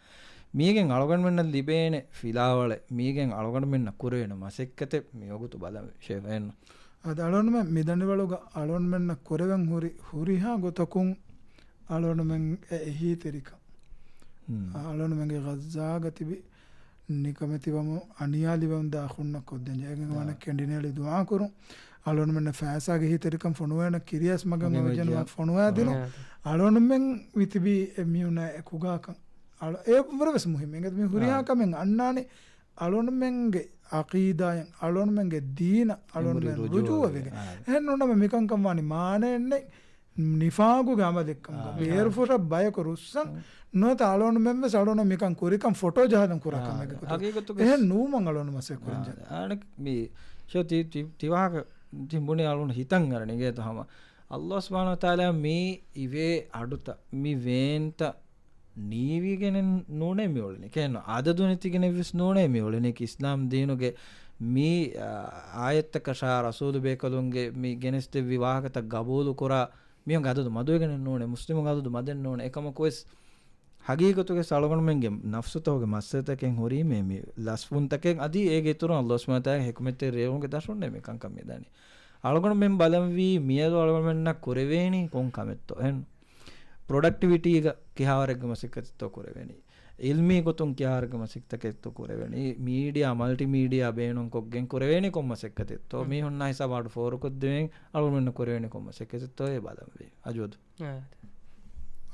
މީގެން އަޅުގަނޑުމެންނަށް ލިބޭނެ ފިލާވަޅެއް، މީގެން އަޅުގަނޑުމެންނަށް ކުރެވޭނެ މަސައްކަތެއް މިވަގުތު ބަލަން ޝޭޚް. އެހެންނު؟ އަދި އަޅުގަނޑުމެން މިދަނޑިވަޅުގަ އަޅުގަނޑުމެންނަށް ކުރެވެން ހުރި ހުރިހާ ގޮތަކުން އަޅުގަނޑުމެން އެ އެހީތެރިކަން. ހުން. އަޅުގަނޑުމެންގެ ޣައްޒާގަ ތިބި ނިކަމެތިވަމުން އަނިޔާލިވަމުންދާ އަޚުންނަށް ކޮށްދޭން ޖެހޭ. އަޅުގަނޑުމެންނަށް ކެނޑިނޭޅި ދުޢާ ކުރުން. އަޅުގަނޑުމެންނަށް ފައިސާގެ އެހީތެރިކަން ފޮނުވޭނެ ކިރިޔާސް މަގަށް އޮވެޖެން ފޮނުވާދިނުން. އަޅުގަނޑުމެން ވިތިބީ އެ މީހުނާ އެކުގާކަން. އަޅު-، އެ ވަރަށް ވެސް މުހިއްމު. އެނގޭތަ މި ހުރިހާ ކަމެއް އަންނާނެ އަޅުގަނޑުމެންގެ އަޤީދާއިން، އަޅުގަނޑުމެންގެ ދީނަށް، އަޅުގަނޑުމެން ރުޖޫޢަވެގެން. އެހެން ނޫނަމަ މިކަންކަން ވާނީ މާނައެއްނެތް، ނިފާގުގެ ޢަމަލެއްކަމުގަ. އާ. ބޭރުފުށަށް ބަޔަކު ރުއްސަން ނުވަތަ އަޅުގަނޑުމެން ވެސް އަޅުގަނޑު މިކަން ކުރިކަން ފޮޓޯ ޖަހާލަން ކުރާ ކަމެއްގެ ގޮތުގަ. އެހެން ނޫމަން އަޅުގަނޑު މަސައްކަތް ކުރަން ޖެހޭ. އާ، އަނެއް މި ޝޯ ތި، ތި، ތި ވާހަކަ ތި ބުނި އަޅުގަނޑު ހިތަށް އަރަނީ ގޭތަ ހަމަ. އައްލާހު ސުބްޙާނަހު ވަތަޢާލާ މި އިވޭ އަޑުތައް، މި ވޭންތައް ނީވިގެނެއް ނޫނޭ މި އުޅެނީ. ކޭނު އަދަދު ނެތިގެނެއްވެސް ނޫނޭ މި އުޅެނީ. އިސްލާމް ދީނުގެ މި، އާ، އާޔަތްތަކަށާ ރަސޫލު ބޭކަލުންގެ މި ގެނެސްދެއްވި ވާހަކަތައް ގަބޫލުކުރާ މީހުންގެ އަދަދު މަދުވެގެނެއް ނޫނޭ، މުސްލިމުންގެ އަދަދު މަދެއް ނޫނޭ. އެކަމަކުވެސް ހަގީގަތުގެ އަޅުގަނޑުމެންގެ ނަފްސުތަކުގެ މައްސަލަތަކެއް ހުރީމޭ މި ލަސްވުންތަކެއް އަދި އޭގެ އިތުރުން އައްލާހު ސުބްޙާނަހު ވަތަޢާލާގެ ޙިކުމަތެއް ރޭވުމުގެ ދަށުންނޭ މި ކަންކަން މިދަނީ. އަޅުގަނޑުމެން ބަލަންވީ މިއަދު އަޅުގަނޑުމެންނަށް ކުރެވޭނީ ކޮން ކަމެއްތޯ އެހެން. ޕްރޮޑަކްޓިވިޓީގަ ކިހާވަރެއްގެ މަސައްކަތެއްތޯ ކުރެވެނީ؟ ޢިލްމީ ގޮތުން ކިހާވަރެއްގެ މަސައްކަތެއްތޯ ކުރެވެނީ؟ މީޑިއާ، މަލްޓިމީޑިއާ ބޭނުންކޮށްގެން ކުރެވޭނީ ކޮން މަސައްކަތެއްތޯ؟ މީހުންނާ ހިސާބަށް އަޑު ފޯރުކޮށްދެވެން އަޅުގަނޑުމެންނަށް ކުރެވޭނީ ކޮން މަސައްކަތެއްތޯ އޭ ބަލަންވީ. އަޖުވަދު. އާ.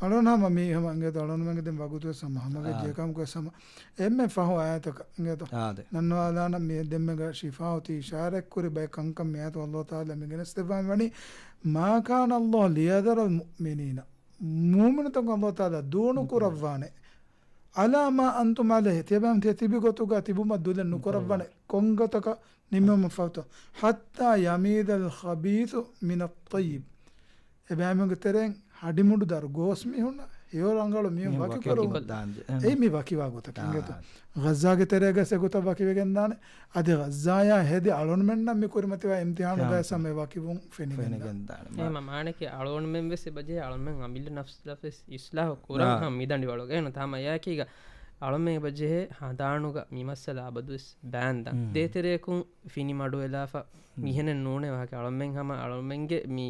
އަޅުން ހަމަ މީ ހަމަ އިނގޭތޯ އަޅުންމެންގެ ދެން ވަގުތުވެސް ހަމަ ހަމަވެއްޖެ އާ. އެކަމަކުވެސް ހަމަ އެންމެ ފަހު އާޔަތަކަށް އިނގޭތޯ. އާދެ. ނަންނަވާލާނަ މި ދެންމެގަ ޝިފާއު ތި އިޝާރަތްކުރި ބައެއް ކަންކަން މި އާޔަތު އައްލާހު ތަޢާލާ މި ގެނެސްދެއްވާން ވަނީ، "ما كان الله ليذر المؤمنين." މުއުމިނުތަކުން އައްލާހު ތަޢާލާ ދޫނުކުރައްވާނެ. "على ما أنتم عليه." ތިޔަބައިމީހުން ތިޔަ ތިބި ގޮތުގަ ތިބުމަށް ދުލެއް ނުކުރައްވާނެ. ނުކުރައްވާނެ. ކޮންގޮތަކަށް ނިމެވުމަށް ފަހުތޯ. "حتى يميز الخبيث من الطيب." އެބައިމީހުންގެ ތެރެއިން ހަޑިމުޑު ދަރު ގޯސް މީހުންނަށް ހެޔޮ ރަނގަޅު މީހުން މީހުން ވަކިކޮށް ވަކިކޮށް ދާންޖެ. އެއީ މި ވަކިވާ ގޮތަކީ އާ. އިނގޭތޯ. ޣައްޒާގެ ތެރޭގަސް އެގޮތަށް ވަކިވެގެން ދާނެ. އަދި ޣައްޒާޔާ ހެދި އަޅުންމެންނަށް މި ކުރިމަތިވާ އިމްތިހާނުގައި ހަމަ ވަކިވުން ފެނިގެން ދާނެ. ފެނިގެން ދާނެ. އެހެންމަ މާނައަކީ އަޅުންމެން ވެސް އެބަޖެހޭ އަޅުންމެން އަމިއްލަ ނަފްސަށް ވެސް އިސްލާހު ކުރަން އާ. ހަމަ މިދަނޑިވަޅުގަ. އެހެން ތާމަ އެއާއެކީގަ އަޅުންމެން އެބަޖެހޭ ހަނދާނުގަ މި މައްސަލަ އަބަދުވެސް ބާންދަން. ދޭތެރެއަކުން ފިނި މަޑުވެލާފަ މިހެނެއް ނޫނޭ ވާހަކަ. އަޅުންމެން ހަމަ އަޅުންމެންގެ މި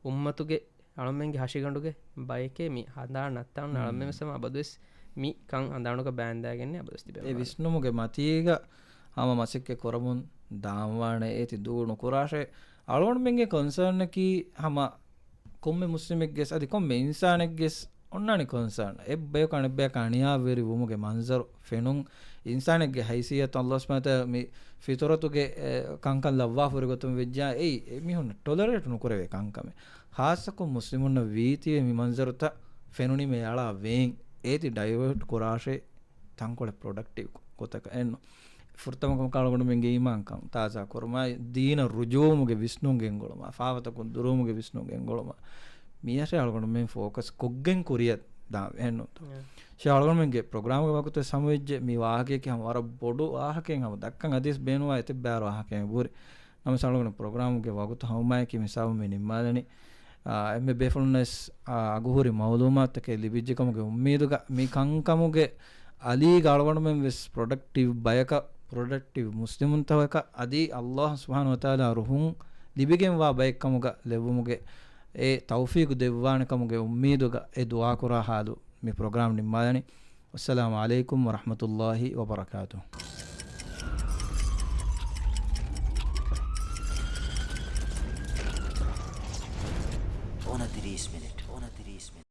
އުއްމަތުގެ އަޅުމެންގެ ހަށިގަނޑުގެ ބަޔެކޭ މި ހަނދާން ނައްތާނުން އަޅުމެން ވެސް ހަމަ އަބަދުވެސް މި ކަން ހަނދާނުގަ ބާންދާގެން އަބަދުވެސް ތިބެން އެ ވާނެ. ވިސްނުމުގެ މަތީގަ ހަމަ މަސައްކަތް ކުރަމުން ދާންވާނެ އޭތި ދޫ ނުކުރާށޭ. އަޅުގަނޑުމެންގެ ކޮންސާނަކީ ހަމަ ކޮންމެ މުސްލިމެއްގެސް އަދި ކޮންމެ އިންސާނެއްގެސް އޮންނާނެ ކޮންސާން. އެއްބަޔަކު އަނެއްބަޔަކާ އަނިޔާވެރި ވުމުގެ މަންޒަރު ފެނުން. އިންސާނެއްގެ ހައިސިއްޔަތު އައްލާހު ސުބްޙާނަހު ވަތަޢާލާ މި ފިޠުރަތުގެ، އެ، ކަންކަން ލައްވާފަ ހުރި ގޮތުން ވެއްޖާ އެއީ އެމީހުން ޓޮލަރޭޓް ނުކުރެވޭ ކަންކަމެއް. ޚާއްޞަކޮށް މުސްލިމުންނަށް ވީތީވެ މި މަންޒަރުތައް ފެނުނީމަ އެ އަޅާ ވޭން އޭތި ޑައިވަރޓް ކުރާށޭ ތަންކޮޅެއް ޕްރޮޑަކްޓިވް ގޮތަކަށް އެއްނު. ފުރަތަމަ ކަމަކަށް އަޅުގަނޑުމެންގެ އީމާންކަން ތާޒާ ކުރުމާއި، ދީނަށް ރުޖޫޢަވުމުގެ ވިސްނުން ގެންގުޅުމާ، ފާފަތަކުން ދުރުވުމުގެ ވިސްނުން ގެންގުޅުމާ، މިއަށޭ އަޅުގަނޑުމެން ފޯކަސް ކޮށްގެން ކުރިއަށް ދާން އެއްނުތަ؟ އެ. ޝޭޚް އަޅުގަނޑުމެންގެ ޕްރޮގްރާމްގެ ވަގުތު ވެސް ހަމަވެއްޖެ މި ވާހަކަޔަކީ ހަމަ ވަރަށް ބޮޑު ވާހަކައެއް ހަމަ ދައްކަން އަދިވެސް ބޭނުންވާ އެތައް ބާރު ވާހަކައެއް ހުރި. ނަމަވެސް އަޅުގަނޑު ޕްރޮގްރާމްގެ ވަގުތު ހަމަވުމާއެކީ މި ހިސާބުން މި ނިންމާލަނީ. އާ، އެންމެ ބޭފުޅުންނަށް ވެސް، އާ، އަގުހުރި މައުލޫމާތުތަކެއް ލިބިއްޖެ ކަމުގެ އުއްމީދުގަ މި ކަންކަމުގެ އަލީގަ އަޅުގަނޑުމެން ވެސް ޕްރޮޑަކްޓިވް ބަޔަކަށް، ޕްރޮޑަކްޓިވް މުސްލިމުންތަކަކަށް އަދި އައްލާހު ސުބްޙާނަހު ވަތަޢާލާ ރުހުން ލިބިގެންވާ ބައެއްކަމުގަ ލެއްވުމުގެ އެ ތައުފީޤު ދެއްވާނެ ކަމުގެ އުއްމީދުގަ އެ ދުޢާކުރާ ހާލު މި ޕްރޮގްރާމް ނިންމާލަނީ. والسلام عليكم ورحمة الله وبركاته. އޮނަތިރީސް މިނިޓް. އޮނަތިރީސް މިނިޓް.